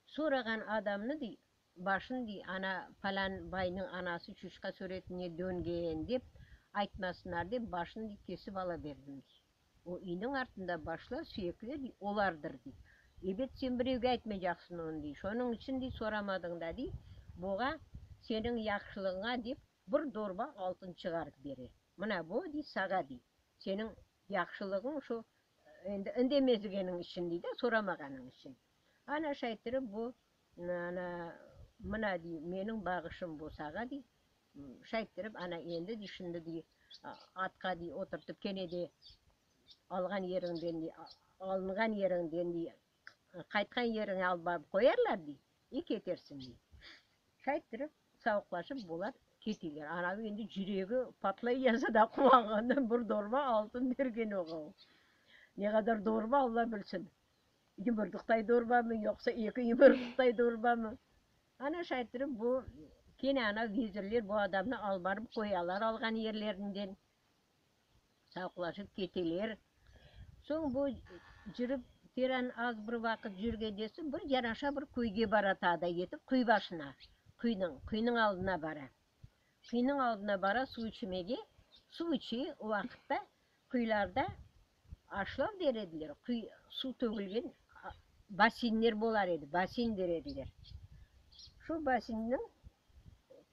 Sorağan adamnı, dey, başın, dey, ana falân baynıñ anası çuşqa suretine döngen, dep aytmasınlar dep, başın, dey, kesip ala berdim, dey. O üyniñ artında başlar, süyekler, dey, olardır, dey. Ebet, sen birevge aytmaycaqsıñ onı, dey. Şonıñ içün, dey, soramadıñ da, dey, buğa seniñ yahşılığıña dep bir dorba altın çıgarıp bere. Mına bu, dey, sağa, dey, seniñ yahşılığıñ şu Endi indemezigeniñ içün dey de, soramağanıñ içün. Ana şayttırıp bu, ana, mına dey, meniñ bağışım bu sağa dey. Şayttırıp ana endi dey, şimdi dey, atqa dey oturtıp kene de alğan yeriñden dey, alınğan yeriñden dey, qaytqan yeriñe alıp barıp qoyarlar dey, i ketersiñ dey. Şayttırıp savuqlaşıp bular keteler. Anavı endi cüregi patlay yaza da quvanğandan bir dorba altın bergen oğa. Ne qadar dorba Alla bilsin. Yumurduqtay dorbamı, yoqsa eki yumurduqtay dorbamı? Ana şayttırıp bu kene ana vezirler bu adamnı alıp barıp qoyalar alğan yerlerinden. Sağlıqlaşıp keteler. Soñ bu cürip teran az bir vaqıt cürgende soñ bir yanaşa bir köyge bara taa da yetip quyu başına, quyunıñ, quyunıñ aldına bara. Quyunıñ aldına bara suv içmege, suv içe, o vaqıtta quyularda aşlav der ediler, quyu, suv tögülgen basinler bolar edi, basin der ediler. Şu basinniñ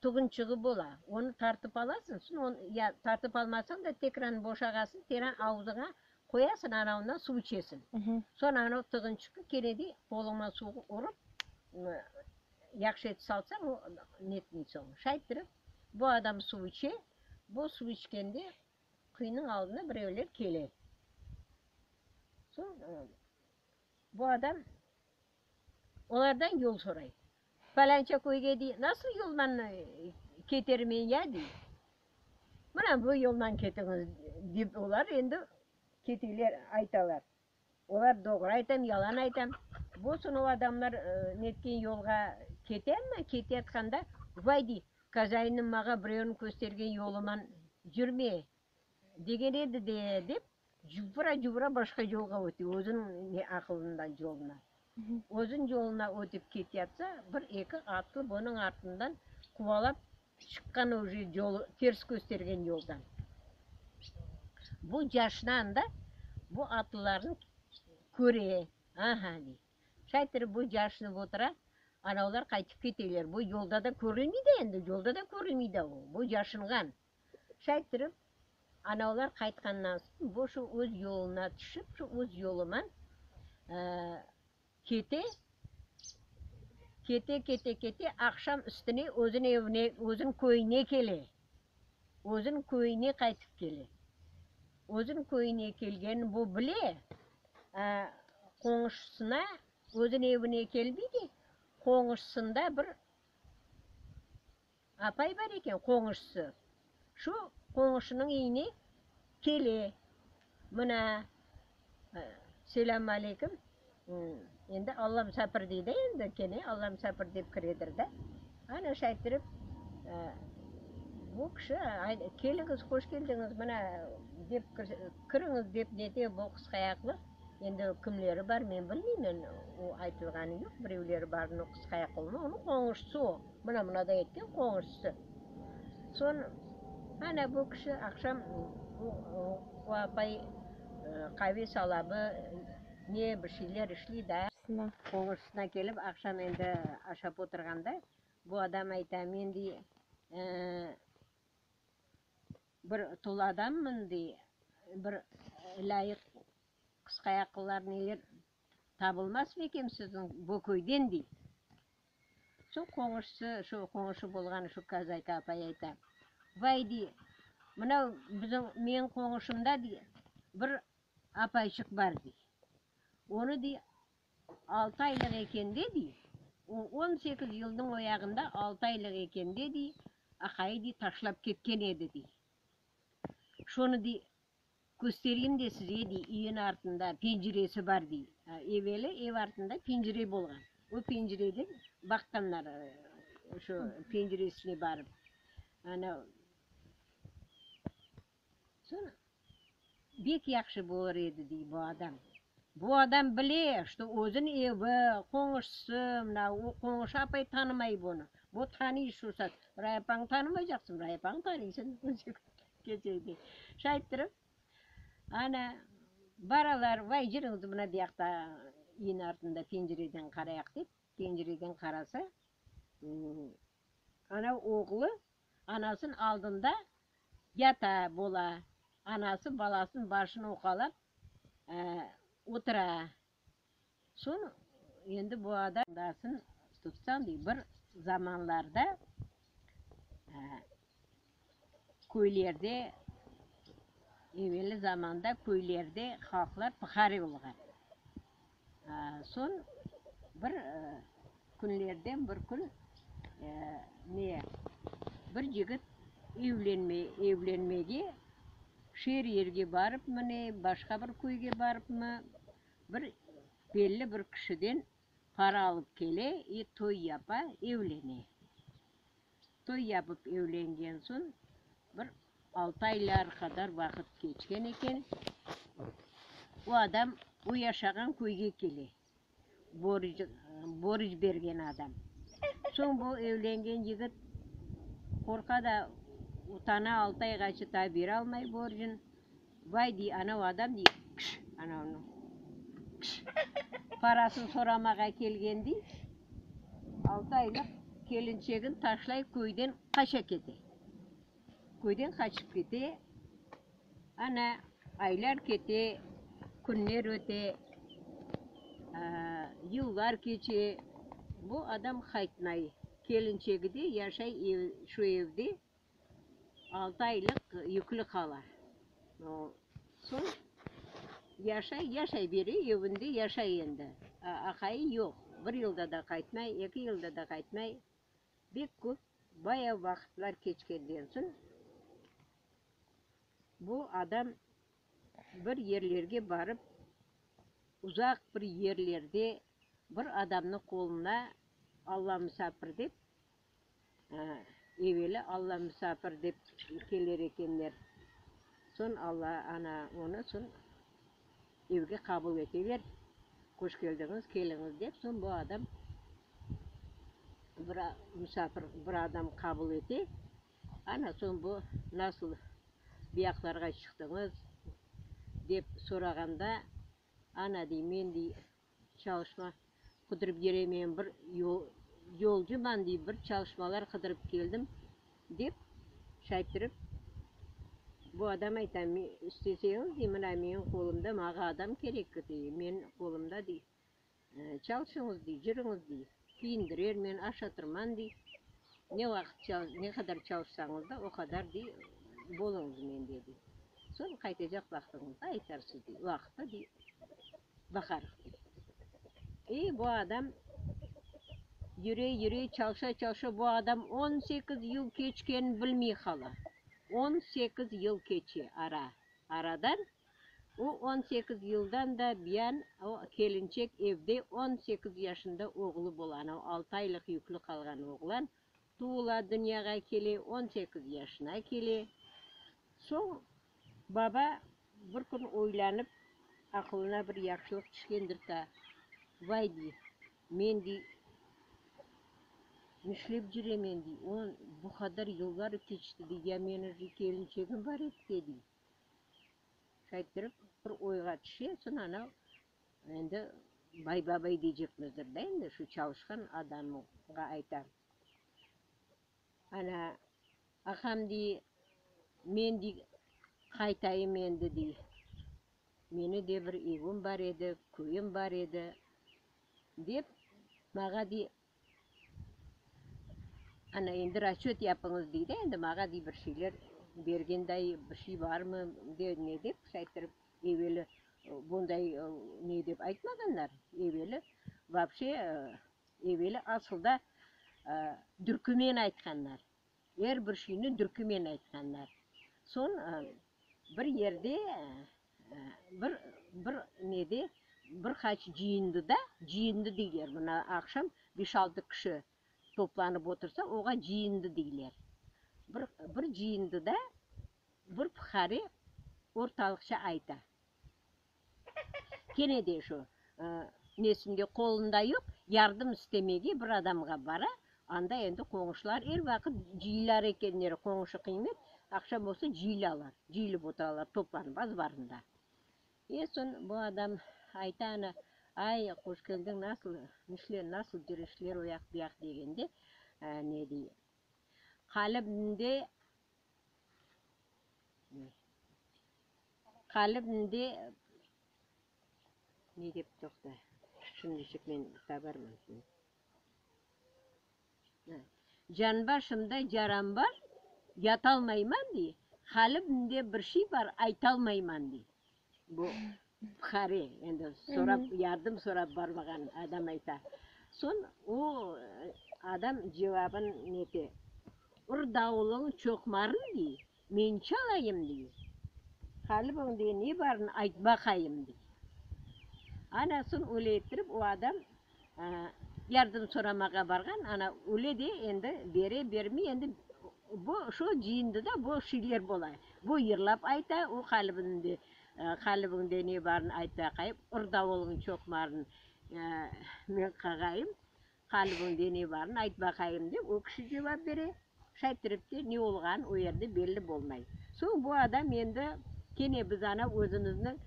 Tuvunçığı bola. Onı tartıp alasıñ, soñ onı ya tartıp almasañ da tekrar boşağasıñ, teran avuzıña qoyasıñ, anavından suv içesiñ. Soñ anav tığınçıqı kene de qoluñman suvğa urıp, yahşı etip salsañ, o netmey soñ. Şayttırıp, bu adam suv içe, bu suv içkende quyunıñ aldına birevler kele. Soñ bu adam Olardan yol soray. Falânca köyge, dey, nasıl yoldan ketermen ya, dey. Mına bu yoldan ketiñiz, dep olar endi keteler, aytalar. Olar doğru aytam, yalan aytam. Bu soñ o adamlar netken yolğa kete amma, keteyatqanda, vay, dey, kazainim mağa birevniñ köstergen yoluman yürme, Degen edi de, dep, cuvura-cuvura başqa yolğa öte, özüniñ ne aqılından yoluna. Özüniñ yoluna ötip ketyatsa, bir-eki atlı bunıñ artından quvalap çıqqan uje yolu, ters köstergen yoldan. Bu yaşına anda bu atlılarnı köre, aha, dey. Şaytırıp bu yaşınıp otura, anavlar qaytıp keteler. Bu yolda da körülmey de endi, yolda da körülmey de o, bu yaşınğan. Şayttırıp. Anavlar qaytqandan soñ bu şu öz yoluna tüşip, şu öz yoluman kete, kete, kete, kete, aqşam üstüne özüniñ evine, özüniñ köyüne kele. Özüniñ köyüne qaytıp kele. Özüniñ köyüne kelgenini bu bile, qoñuşısına, özüniñ evine kelmey de, qoñuşısında bir Apay bar eken, qoñuşısı. Şu qoñuşınıñ iyine kele. Mına, selâm aleyküm, endi Alla musapir dey de endi, kene Alla musapir dep kiredir da. Ana şayttirip, bu kişi, keliñiz, hoş keldiñiz, mına, dep kiriñiz dep nete bu qısqayaqlı. Endi kimleri bar, men bilmeymen, o aytılğanı yoq, birevleri barını qısqa ayaqlını, onıñ qoñuşısı o, mına mınaday etken qoñuşısı. Soñ, ana bu kişi aqşam o apay qave salabı, ne bir şeyler işley da. Qoñuşısına kelip, aqşam endi aşap oturğanda, bu adam ayta, men dey, Bir tul adammın, dey, bir lâyıq qısqayaqlılar neler tabılmaz meken siziñ bu köyden, dey. Soñ qoñuşısı, şu qoñuşı bolğan şu kazayka apay ayta, Vay, dey, mınav biziñ, meñ qoñuşımda, dey, bir apayçıq bar, dey. Onı, dey, Altı aylıq ekende, dey, o, 18 yılnıñ o yağında altı aylıq ekende, dey, aqayı, dey, taşlap ketken edi, dey. Şonı, dey, köstereyim de size, dey, üyün artında penceresi bar, dey. Eveli ev artında pencere bolğan. O pencereden baqqanlar, şu penceresine barıp. Ana, soñ Bek yahşı bolır edi, dey bu adam. Bu adam bile, şto özüniñ evi, qoñuşısı, mına o qoñuşı apay tanımay bunı. Bu tanıy şu saat. Biray apañı tanımaycaqsıñ, biray apañı tanıysıñ, keçeyde. Şayttırıp, ana, baralar, vay, yürüñiz mına buyaqta üyniñ artında pencereden qarayaq dep, pencereden qarasa, ana oğlu anasınıñ aldında Yata, bola. Anası balasınıñ başını uqalap, otura. Soñ endi bu adam. Dasın tutsañ, dey, bir zamanlarda köylerde, evelli zamanda köylerde halqlar pıhare olğan. Soñ bir künlerden bir kün ne, bir yigit evlenme, evlenmege şeer yerge barıpmı ne, başqa bir köyge barıpmı, bir belli bir kişiden para alıp kele i toy yapa, evlene. Toy yapıp evlengen soñ bir altı aylar qadar vaqıt keçken eken, o adam o yaşağan köyge kele, borc bergen adam. Soñ bu evlengen yigit qorqa da, utana, altı ayğaçı ta beralmay borcun. Vay, dey, anav adam, dey, kş, anavnıñ, kş, parasını soramağa kelgen, dey, altı aylıq kelinçegin taşlay köyden qaça kete. Köyden qaçıp kete, ana, aylar kete, künler öte, yıllar keçe, bu adam qaytmay. Kelinçegi de yaşay şu evde, Altı aylıq yüklü qala. Soñ yaşay, yaşay bere, evinde yaşay endi. Aqayı yoq. Bir yılda da qaytmay, eki yılda da qaytmay. Bek köp, bayağı vaqıtlar keçkenden soñ bu adam bir yerlerge barıp, uzaq bir yerlerde bir adamnıñ qoluna Alla musapir dep, Eveli Alla musafir dep keler ekenler. Soñ Alla, ana, onı soñ evge qabul eteler. Hoş keldiñiz, keliñiz dep. Soñ bu adam bir musafir bir adam qabul ete. Ana, soñ bu nasıl buyaqlarğa çıqtıñız dep sorağanda, ana, dey, men, dey, Çalışma qıdırıp yeremeyen bir yolcuman, dey, bir çalışmalar qıdırıp keldim, dep şayttırıp. Bu adam ayta, isteseñiz, dey, mına menim qolumda, mağa adam kerek, dey, men qolumda, dey, çalışıñız, dey, cürüñiz, dey, kiyindirermen, aşatırman, dey, ne vaqıt, ne qadar çalışsañız da, o qadar, dey, boluñız mende, dey. Soñ qaytacaq vaqtıñızda aytarsız, dey, vaqıtta, dey, baqarıq, dey. E, bu adam yüre, yüre, çalışa, çalışa, bu adam 18 yıl keçkenini bilmey qala. 18 yıl keçe ara, aradan. O 18 yıldan da biyan o kelinçek evde 18 yaşında oğlu bola, anav altı aylıq yüklü qalğan oğlan tuvula, dünyağa kele, 18 yaşına kele. Soñ baba bir kün oylanıp, aqılına bir yahşılıq tüşkendir ta, Vay, dey, men, dey, nişlep cüremen, dey, on, bu qadar yıllar keçti, dey, ya meni je kelinçegim bar edi de, dey. Şayttırıp bir oyğa tüşe, soñ anav endi bay babay deycekmizdir da endi, şu çalışqan adamğa ayta. Ana, aqam, dey, men, dey, qaytayım endi, dey, meni de bir evim bar edi, köyüm bar edi, dep, mağa, dey, ana, endi rasçöt yapıñız, dey de, endi mağa, dey, bir şeyler bergenday bir şey barmı, de, ne dep, şayttırıp, eveli bunday ne dep aytmağanlar, eveli vapşe, Eveli asılda dürkümen aytqanlar. Er bir şeyni dürkümen aytqanlar. Soñ bir yerde, bir, bir nede, bir qaç cıyındıda, cıyındı deyler, mına aqşam beş-altı kişi toplanıp otursa, oğa cıyındı deyler. Bir, bir cıyındıda bir fuqare ortalıqça ayta. Kene de şu nesinde qolunda yoq, yardım istemege bir adamğa bara, anda endi qoñuşlar er vaqıt cıyılar ekenler, qoñuşı qıymet, aqşam olsa cıyılalar, cıyılıp oturalar toplanıp azbarında. E, soñ bu adam ayta ana, ay, qoş keldiñ, nasıl, nişler, nasıl cürüşler o yaq bu yaq degende, ne dey, qalibinde Qalbimde ne dep toqta, şimdişik men tabarman seni. Canbaşımda yaram bar, yatalmayman dey, qalbimde bir şey bar, aytalmayman dey. Bu fuqare, endi sorap, yardım sorap barmağan adam ayta. Soñ o adam cevabın nete, Ur davulıñ çoqmarın dey, Men çalayım, dey. Qalbiñde ne barını ayt baqayım, dey. Ana, soñ öyle ettirip o adam yardım soramağa barğan, ana, öyle de endi bere, bermey, endi bu şu cıyındıda bu şeyler bola. Bu yırlap ayta, o qalbinde, qalbiñde ne barını ayt baqayım, ur davulıñ çoqmarın men qağayım, Qalbiñde ne barını ayt baqayım, dep, o kişi cevap bere. Şayttirip de ne olğanı o yerde belli bolmay. Soñ bu adam endi kene biz ana özümizniñ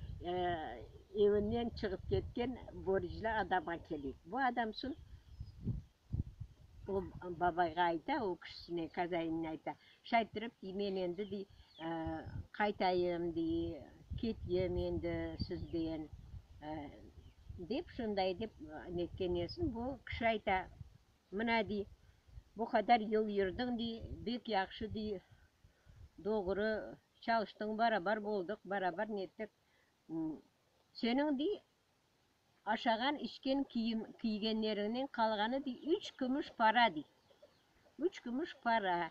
evinden çıqıp ketken borclu adamğa keleyik. Bu adam soñ o babayğa ayta, o kişisine, kazainine ayta, Şayttirip, dey, men endi, dey, qaytayım, dey, keteyim endi sizden, dep, şunday dep netken esin, bu kişi ayta, Mına, dey, bu qadar yıl yurdıñ, dey, bek yahşı, dey, doğru çalıştıñ, barabar boldıq, barabar nettik. Seniñ, dey, Aşağan, içken, kiyim kiygenleriñniñ qalğanı, dey, üç kümüş para, dey. Üç kümüş para.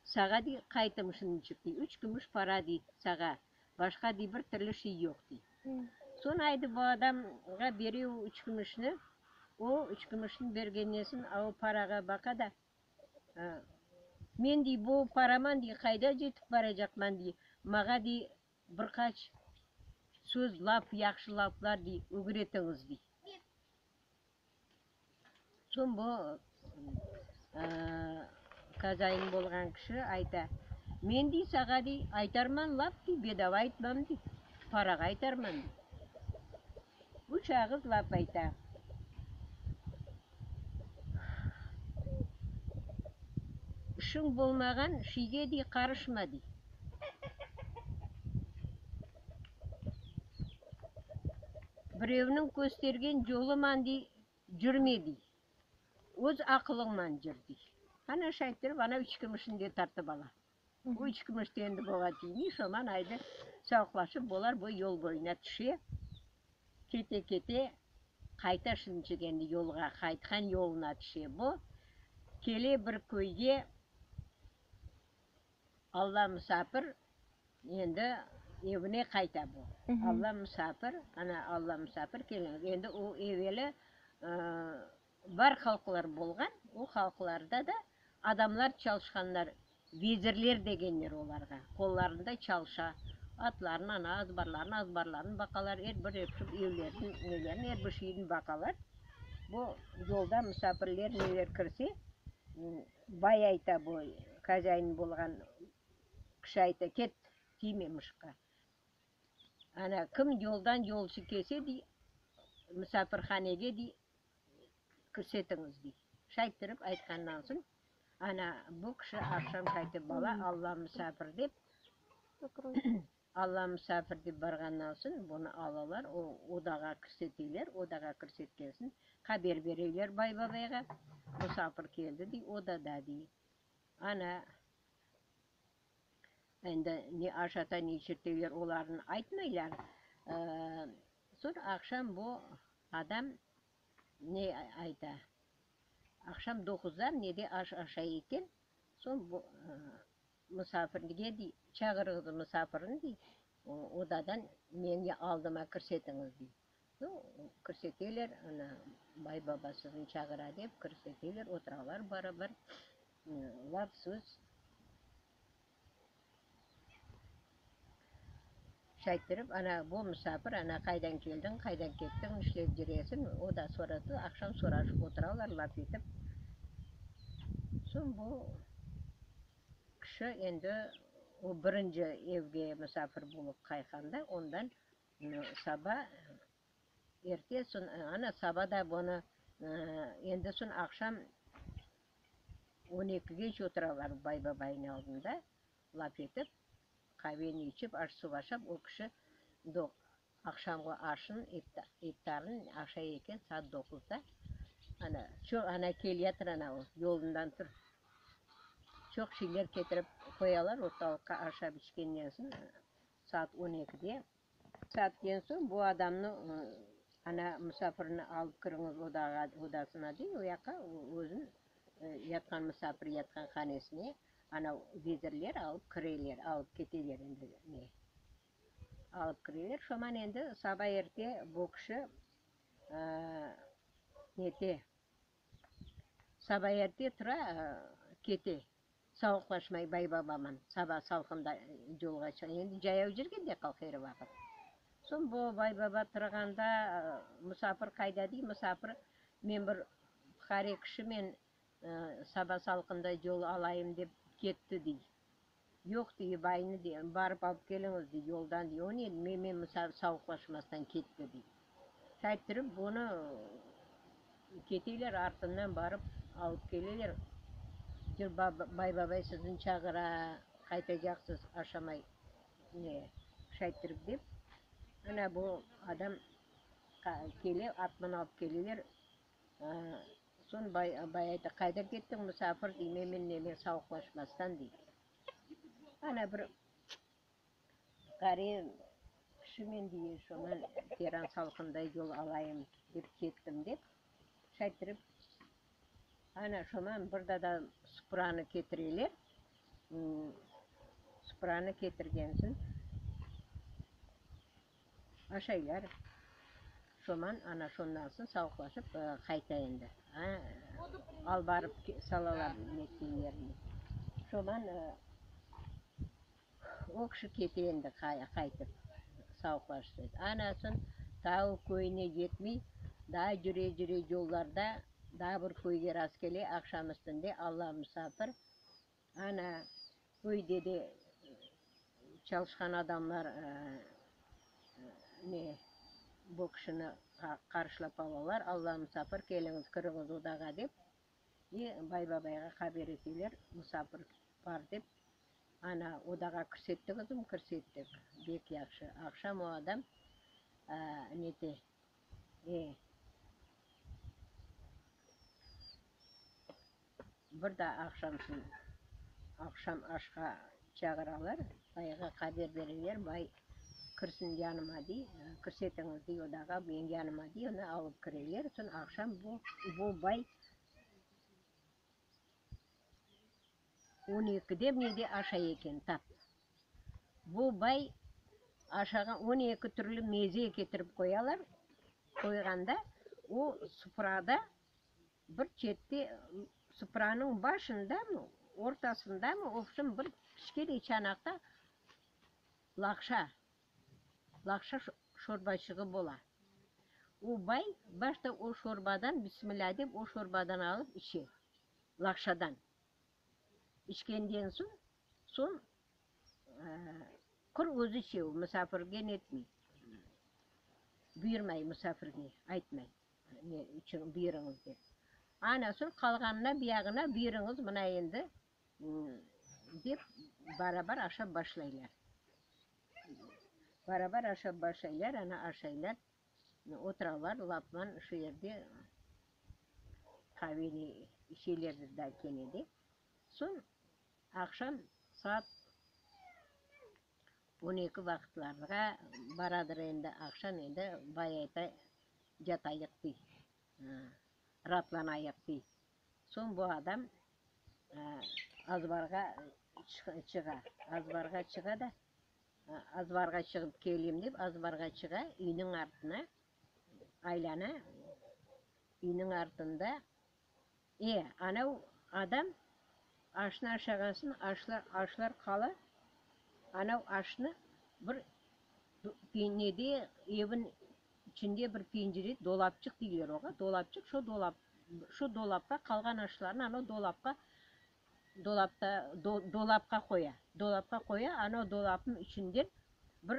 Sağa, dey, qaytım şunıçıq, dey, üç kümüş para, dey, sağa. Başqa, dey, bir türlü şey yoq, dey. Soñ aydı bu adamğa bere o üç kümüşni. O üç kümüşni bergenden soñ, a o parağa baqa da, Men, dey, bu paraman, dey, qayda cetip baracaqman, dey, mağa, dey, Bir qaç söz, laf, yahşı laflar dey, ögretiñiz, dey. Soñ bu kazayın bolğan kişi ayta, Men, dey, sağa, dey, aytarman laf, dey, bedava aytmam, dey, parağa aytarman, dey. Üç ağız laf ayta. İşiñ bolmağan şiyge, dey, qarışma, dey. Birevniñ köstergen yoluman, dey, cürme, dey, öz aqılıñman cür, dey. Ana şayttirip, ana üç kümüşni de tartıp ala. Bu üç kümüş de endi buğa tiymey, şoman aydı sağlıqlaşıp bolar bu yol boyuna tüşe. Kete-kete, qayta şunçıq endi yolğa, qaytqan yoluna tüşe bu. Kele bir köyge, Alla musafir endi evine qayta bu. Alla musafir, ana, Alla musafir keliñiz. Endi o eveli bar halqlar bolğan, o halqlarda da adamlar çalışqanlar, vezirler degenler olarğa, qollarında çalışa, atların, ana, azbarların, azbarların baqalar, er bir evlerin, nelerin, er bir şeyin baqalar. Bu yolda musafirler neler kirse, Bay ayta bu, hozâin bolğan kişi ayta, ket, tiyme mışıqqa. Ana, kim yoldan yolcu kelse, dey, musafirhanege, dey, kirsetiñiz, dey. Şayttırıp aytqandan soñ, ana, bu kişi aqşam şaytıp bala, Alla musafir dep, Alla musafir dep barğandan soñ, bunı alalar, o odağa kirseteyler, odağa kirsetken soñ, haber bereyler bay babayğa, musafir keldi, dey, odada, dey. Ana, endi ne aşata, ne içirteyler, olarnı aytmaylar. Soñ aqşam bu adam ne ayta, aqşam doquzda nede aş aşay eken, soñ bu Musafirlige dey, çağırıñız musafirni dey, odadan meñi aldıma kirsetiñiz dey. Nu, kirseteler, ana, bay baba sizni çağıra dep kirseteler, oturalar barabar, laf söz. Şayttırıp, ana, bu musafir, ana, qaydan keldiñ, qaydan kettiñ, nişlep cüresiñ, o da soratı, aqşam soraşıp oturalar, laf etip. Soñ bu Kişi endi o birinci evge musafir bolıp qaytqanda, ondan saba erte, soñ ana saba da bunı endi soñ aqşam on ekigece oturalar bay babaynıñ aldında laf etip, qaveni içip, aş-suv aşap, o kişi Aqşamğı aşın, iftarın aşay eken saat doquzda. Ana, çoq, ana keliyatır ana o, yolundan tur. Çoq şeyler ketirip qoyalar ortalıqqa aşap içkenden soñ, saat on ekide. Saatken soñ bu adamnı, ana musafirni alıp kiriñiz odağa, odasına dey, o yaqqa özün yatqan musafir yatqan hanesine, ana vezirler alıp kireler, alıp keteler endi ne. Alıp kireler. Şoman endi saba erte bu kişi nete, saba erte tura, kete, savuqlaşmay bay babaman, saba salqında yolğa çıqa, endi cayav cürgen de halq er vaqıt. Soñ bu bay baba turğanda, musafir qayda dey, musafir, men bir fuqare kişimen, saba salqında yol alayım dep ketti dey. Yoq, dey, baynı, dey, barıp alıp keliñiz, dey, yoldan, dey, o ne, men savuqlaşmastan ketti, dey. Şayttırıp, bunı keteyler, artından barıp alıp keleler. Cır, bay babay sizni çağıra, qaytacaqsız, aşamay, ne, şayttırıp dep. Ana bu adam kele, atman alıp keleler. Soñ bay bay ayta, Qayda kettiñ, musafir, dey, men nemen savuqlaşmastan, dey. Ana bir qari kişimen, dey, şonen teran salqında yol alayım dep kettim, dep, şayttırıp, ana şoman bir dada supranı ketireler. Supranı ketirgen soñ Aşaylar. Şoman, ana şondan soñ savuqlaşıp qayta endi. Al barıp salalar netken yerine. Şoman o kişi kete endi qaytıp, savuqlaşıp. Ana soñ ta o köyüne yetmey, daa cüre-cüre yollarda daa bir köyge rastkele, aqşam üstünde Alla musafir. Ana, köyde de çalışqan adamlar ne, bu kişini qarşılap alalar, Alla musafir, keliñiz, kiriñiz odağa dep, i bay babayğa haber eteler, musafir bar dep. Ana, odağa kirsettiñizmi? Kirsettik. Bek yahşı. Aqşam o adam nete. E. Bir daa aqşamsın, aqşam aşqa çağıralar, bayğa haber bereler, bay kirsin yanıma dey, kirsetiñiz dey odağa, menim yanıma dey, onı alıp kireler, soñ aqşam bu, bu bay on ekide mi nede aşay eken tap. Bu bay aşağan 12 türlü meze ketirip qoyalar, qoyğanda o sufrada bir çette sufranıñ başındamı, ortasındamı, vobşem bir kiçkene çanaqta laqşa, laqşa şorbaçığı bola. O bay başta o şorbadan bismillâ dep o şorbadan alıp içe, laqşadan. İçkenden soñ, soñ qur özü içe, o musafirge netmey, buyurmay musafirge, aytmay, ne içün buyurıñız dep. Ana soñ qalğanına buyağına buyurıñız mına endi dep barabar aşap başlaylar. Barabar aşap başlaylar, ana aşaylar, oturalar lapman şu yerde qaveni içelerdir da kene de. Soñ aqşam saat 12 vaqıtlarğa baradır endi, aqşam endi bay ayta, yatayıq dey, raatlanayıq dey. Soñ bu adam azbarğa çığa, azbarğa çığa da, azbarğa çıgıp keleyim dep, azbarğa çığa, üyniñ artına aylana, üyniñ artında, e, anav adam aşnı aşağan soñ, aşlar, aşlar qala, anav aşnı bir nede, evin İçinde bir pencere, dolapçıq deyler oğa, dolapçıq, şo dolap, şo dolapqa qalğan aşlarnı ana o dolapqa, dolapta, dolapqa qoya, dolapqa qoya, ana o dolapnıñ içinden bir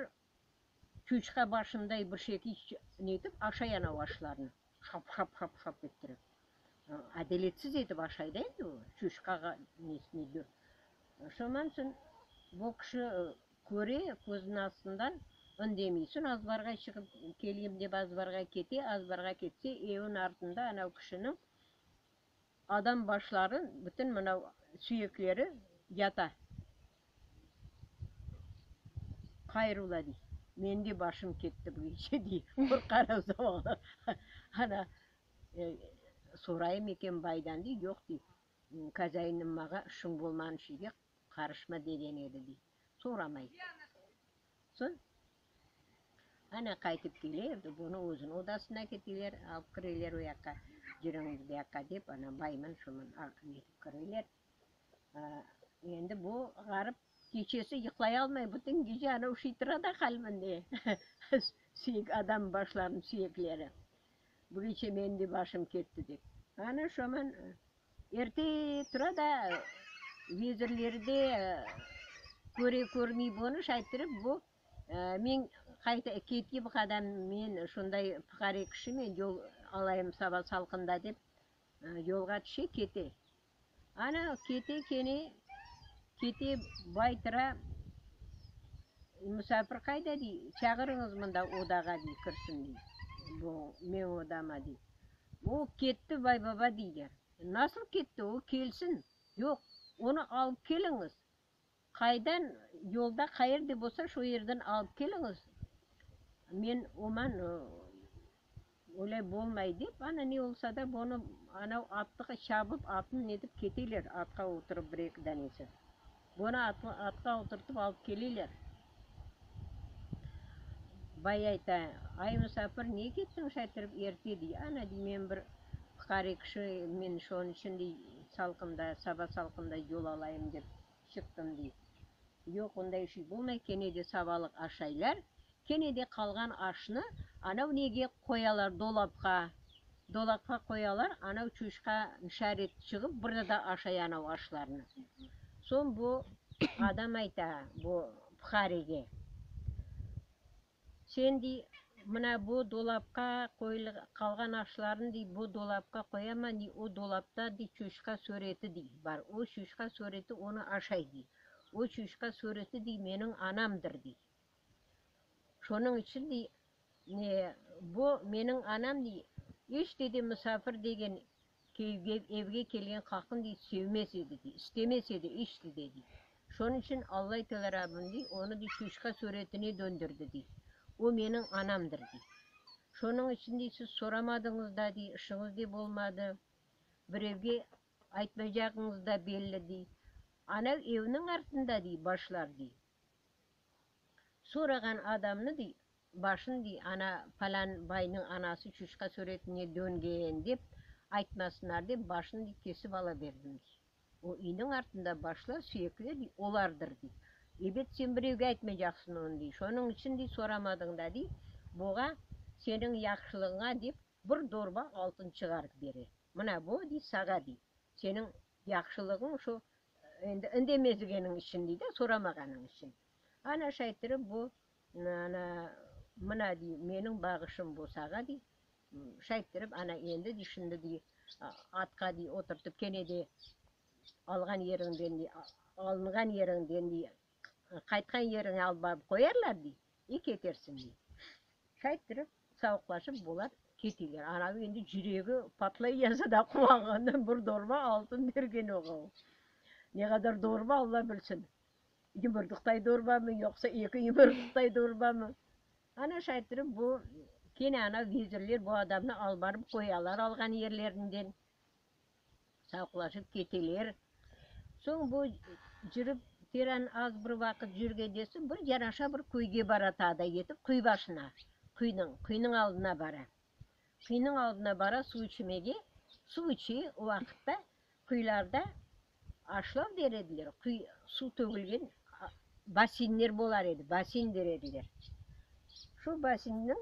çuçqa başınday bir şekil netip aşay ana o aşlarnı, şap-şap-şap-şap ettirip. Adaletsiz etip aşay da endi o, çuçqağa nesine. Şondan soñ bu kişi Köre, közüniñ astından indemey. Soñ azbarğa çıqıp keleyim dep azbarğa kete, azbarğa ketse, evniñ artında anav kişiniñ adam başları, bütün mınav suyekleri yata. Qayırıla, dey. Menim de başım ketti bu gece, dey. Qorqarım zavallı. Ana, sorayım eken baydan, dey, yoq, dey, kazâinim mağa işiñ bolmağan şeyge Qarışma degen edi, dey. Soramay. Soñ, ana qaytıp kele, bunı özüniñ odasına keteler, alıp kireler o yaqqa, cürüñiz bu yaqqa dep, ana bayman şoman netip kireler. Endi bu ğarip keçesi yuqlay almay, bütün gece ana uşay tura da qalbinde, suyek, adam başlarınıñ suyekleri. Bu gece menim de başım ketti dep. Ana şoman Erte tura da vezirleri de köre körmey bunı şayttırıp bu men qayta ketki bu qadam men şunday fuqare kişimen yol alayım saba salqında dep yolğa tüşe kete. Ana kete kene kete bay tura musafir qayda dey çağırıñız mında odağa dey kirsin dey bu meñ odama dey. O ketti, bay baba, deyler. Nasıl ketti, o kelsin. Yoq, onı alıp keliñiz. Qaydan, yolda qayerde bolsa, şo yerden alıp keliñiz. Men oman olay bolmay, dep, ana ne olsa da, bunı anav attığa çabıp, atın netip keteler, atqa oturıp bir-eki danesi. Bunı atqa oturtıp alıp keleler. Bay ayta, Ay, musafir, ne kettiñ şaytırıp erte, dey. Ana, dey, men bir fuqare kişi, men şonıñ içün, dey, salqında, saba salqında yol alayım dep çıqtım, dey. Yoq, onday şey bolmay, kene de sabalıq aşaylar, kene de qalğan aşnı anav nege qoyalar, dolapqa, dolapqa qoyalar, anav çuşqa nişaret çıgıp bir da aşay anav aşlarnı. Soñ bu adam ayta bu fuqarege, Sen, dey, mına bu dolapqa qalğan aşlarnı, dey, bu dolapqa qoyaman, dey, o dolapta, dey, çuşqa süreti, dey, bar, o çuşqa süreti onı aşay, dey, o çuşqa süreti, dey, meniñ anamdır, dey. Şonıñ içün, dey. Ne, bu meniñ anam, dey, iç te de musafir degen evge kelgen qaqın, dey, sevmez edi, dey, istemez edi iç te de, dey. Şonıñ içün Allay Teala Rabbim, dey, onı, dey, çuçqa suretine döndürdi, dey. O meniñ anamdır, dey. Şonıñ içün, dey, siz soramadıñız da, dey, işiñiz de bolmadı, birevge aytmaycağıñız da belli, dey. Anav evniñ artında, dey, başlar, dey. Sorağan adamnı, dey, başın, dey, ana falân baynıñ anası çuçqa suretine döngen, dep aytmasınlar dep, başın, dey, kesip ala berdim, dey. O üyniñ artında başlar, suyekler, dey, olardır, dey. Ebet, sen birevge aytmaycaqsıñ onı, dey. Şonıñ içün, dey, soramadıñ da, dey, buğa seniñ yahşılığıña dep bir dorba altın çıqarıp bere. Mına bu, dey, sağa, dey, seniñ yahşılığıñ şu Endi indemezigeniñ içün dey de, soramağanıñ içün. Ana şayttırıp bu, ana, mına dey, meniñ bağışım bu sağa dey. Şayttırıp ana endi dey, şimdi dey, atqa dey oturtıp kene de alğan yeriñden dey, alınğan yeriñden dey, qaytqan yeriñe alıp barıp qoyarlar dey, i ketersiñ dey. Şayttırıp savuqlaşıp bular keteler. Anavı endi cüregi patlay yazsa da quvanğandan bir dorba altın bergen oğa. Ne qadar dorba Alla bilsin. Yumurdıqtay dorbamı, yoqsa eki yumurdıqtay dorbamı. Ana şayttırıp bu kene ana vezirler bu adamnı alıp barıp qoyalar alğan yerlerinden. Savuqlaşıp keteler. Soñ bu cürip teran az bir vaqıt cürgende soñ bir yanaşa bir köyge bara taa da yetip quyu başına, quyunıñ, quyunıñ aldına bara. Quyunıñ aldına bara suv içmege, suv içe, o vaqıtta quyularda aşlav der ediler, quyu, suv tögülgen basinler bolar edi, basin der ediler. Şu basinniñ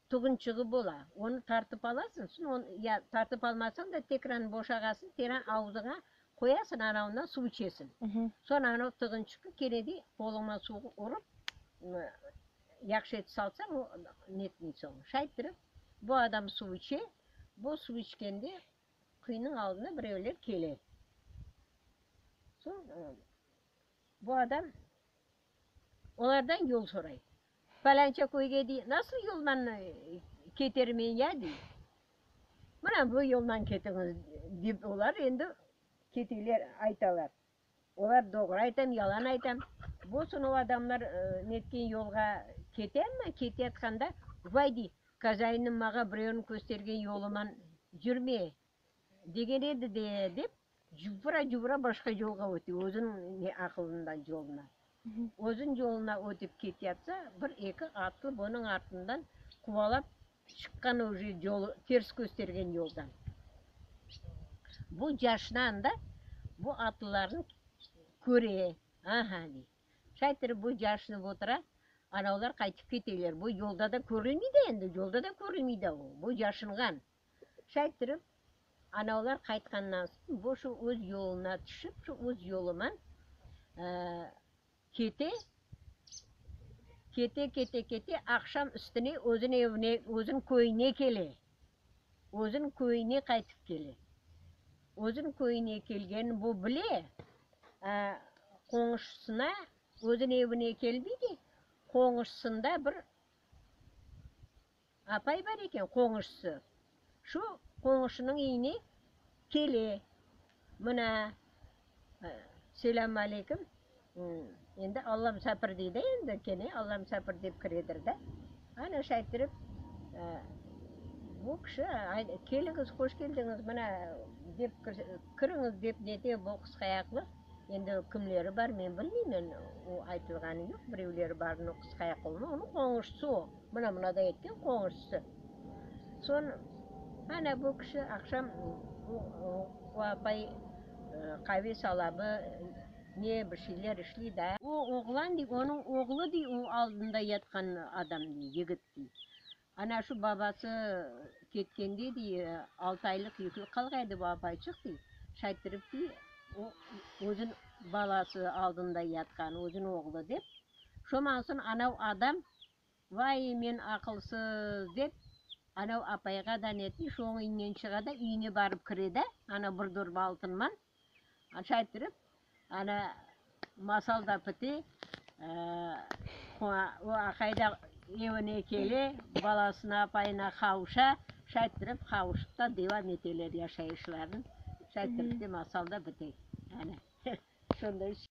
Tuvunçığı bola. Onı tartıp alasıñ, soñ onı ya tartıp almasañ da tekrar boşağasıñ, teran avuzıña qoyasıñ, ana ondan suv içesiñ. Soñ ana tığınçıqnı kene de qoluñman suvğa urıp, yahşı etip salsañ, o netmey soñ. Şayttırıp, bu adam suv içe, bu suv içkende quyunıñ aldına birevler kele. Soñ bu adam Olardan yol soray. Falânca köyge, dey, nasıl yoldan ketermen ya, dey. Mına bu yoldan ketiñiz, dep olar endi keteler, aytalar. Olar doğru aytam, yalan aytam. Bu soñ o adamlar netken yolğa kete amma, keteyatqanda, vay, dey, kazayinniñ mağa birevniñ köstergen yoluman yürme, degen edi de, dep, Cuvura-cuvura başqa yolğa öte, özüniñ ne aqılından yoluna. Özüniñ yoluna ötip ketyatsa, bir-eki atlı bunıñ artından quvalap çıqqan uje yolu, ters köstergen yoldan. Bu yaşına anda bu atlılarnı köre, aha, dey. Şaytırıp bu yaşınıp otura, anavlar qaytıp keteler. Bu yolda da körülmey de endi, yolda da körülmey de o, bu yaşınğan. Şayttırıp, anavlar qaytqandan soñ, bu şu öz yoluna tüşip, şu öz yoluman kete, kete, kete, kete, aqşam üstüne özüniñ evine, özüniñ köyüne kele. Özüniñ köyüne qaytıp kele. Özüniñ köyüne kelgenini bu bile, qoñuşısına, özüniñ evine kelmey de, qoñuşısında bir Apay bar eken, qoñuşısı. Şu qoñuşınıñ üyüne kele. Mına, selâm aleyküm, endi Alla musafir dey de endi, kene Alla musafir dep kiredir de. Ana şayttırıp, bu kişi, keliñiz, hoş keldiñiz, mına, dep kiriñiz dep nete bu qısqayaqlı. Endi kimleri bar, men bilmeymen, o aytılğanı yoq, birevleri barını qısqayaqlı, onıñ qoñuşısı o. Mına mınaday etken qoñuşısı. Soñ, ana bu kişi aqşam o apay qave salamı, ne bir şeyler işley da. O oğlan dey, onıñ oğlu dey, o aldında yatqan adam dey, yigit dey. Ana şu babası ketkende dey, altı aylıq yüklü qalğaydı bu apayçıq dey. Şayttırıp dey, o özüniñ balası aldında yatqan, özüniñ oğlu dep. Şoman soñ anav adam Vay, men aqılsız, dep, anav apayğa da netmey, şoñıñ üyünden çığa da, üyüne barıp kire de, ana bir dorba altınman şayttırıp, ana masal da pite, o aqay da. Evine kele, balasına, apayına qavuşa, şayttırıp qavuşıp ta devam eteler yaşayışlarını. Şayttırıp de masal da bite. Ana, şonday.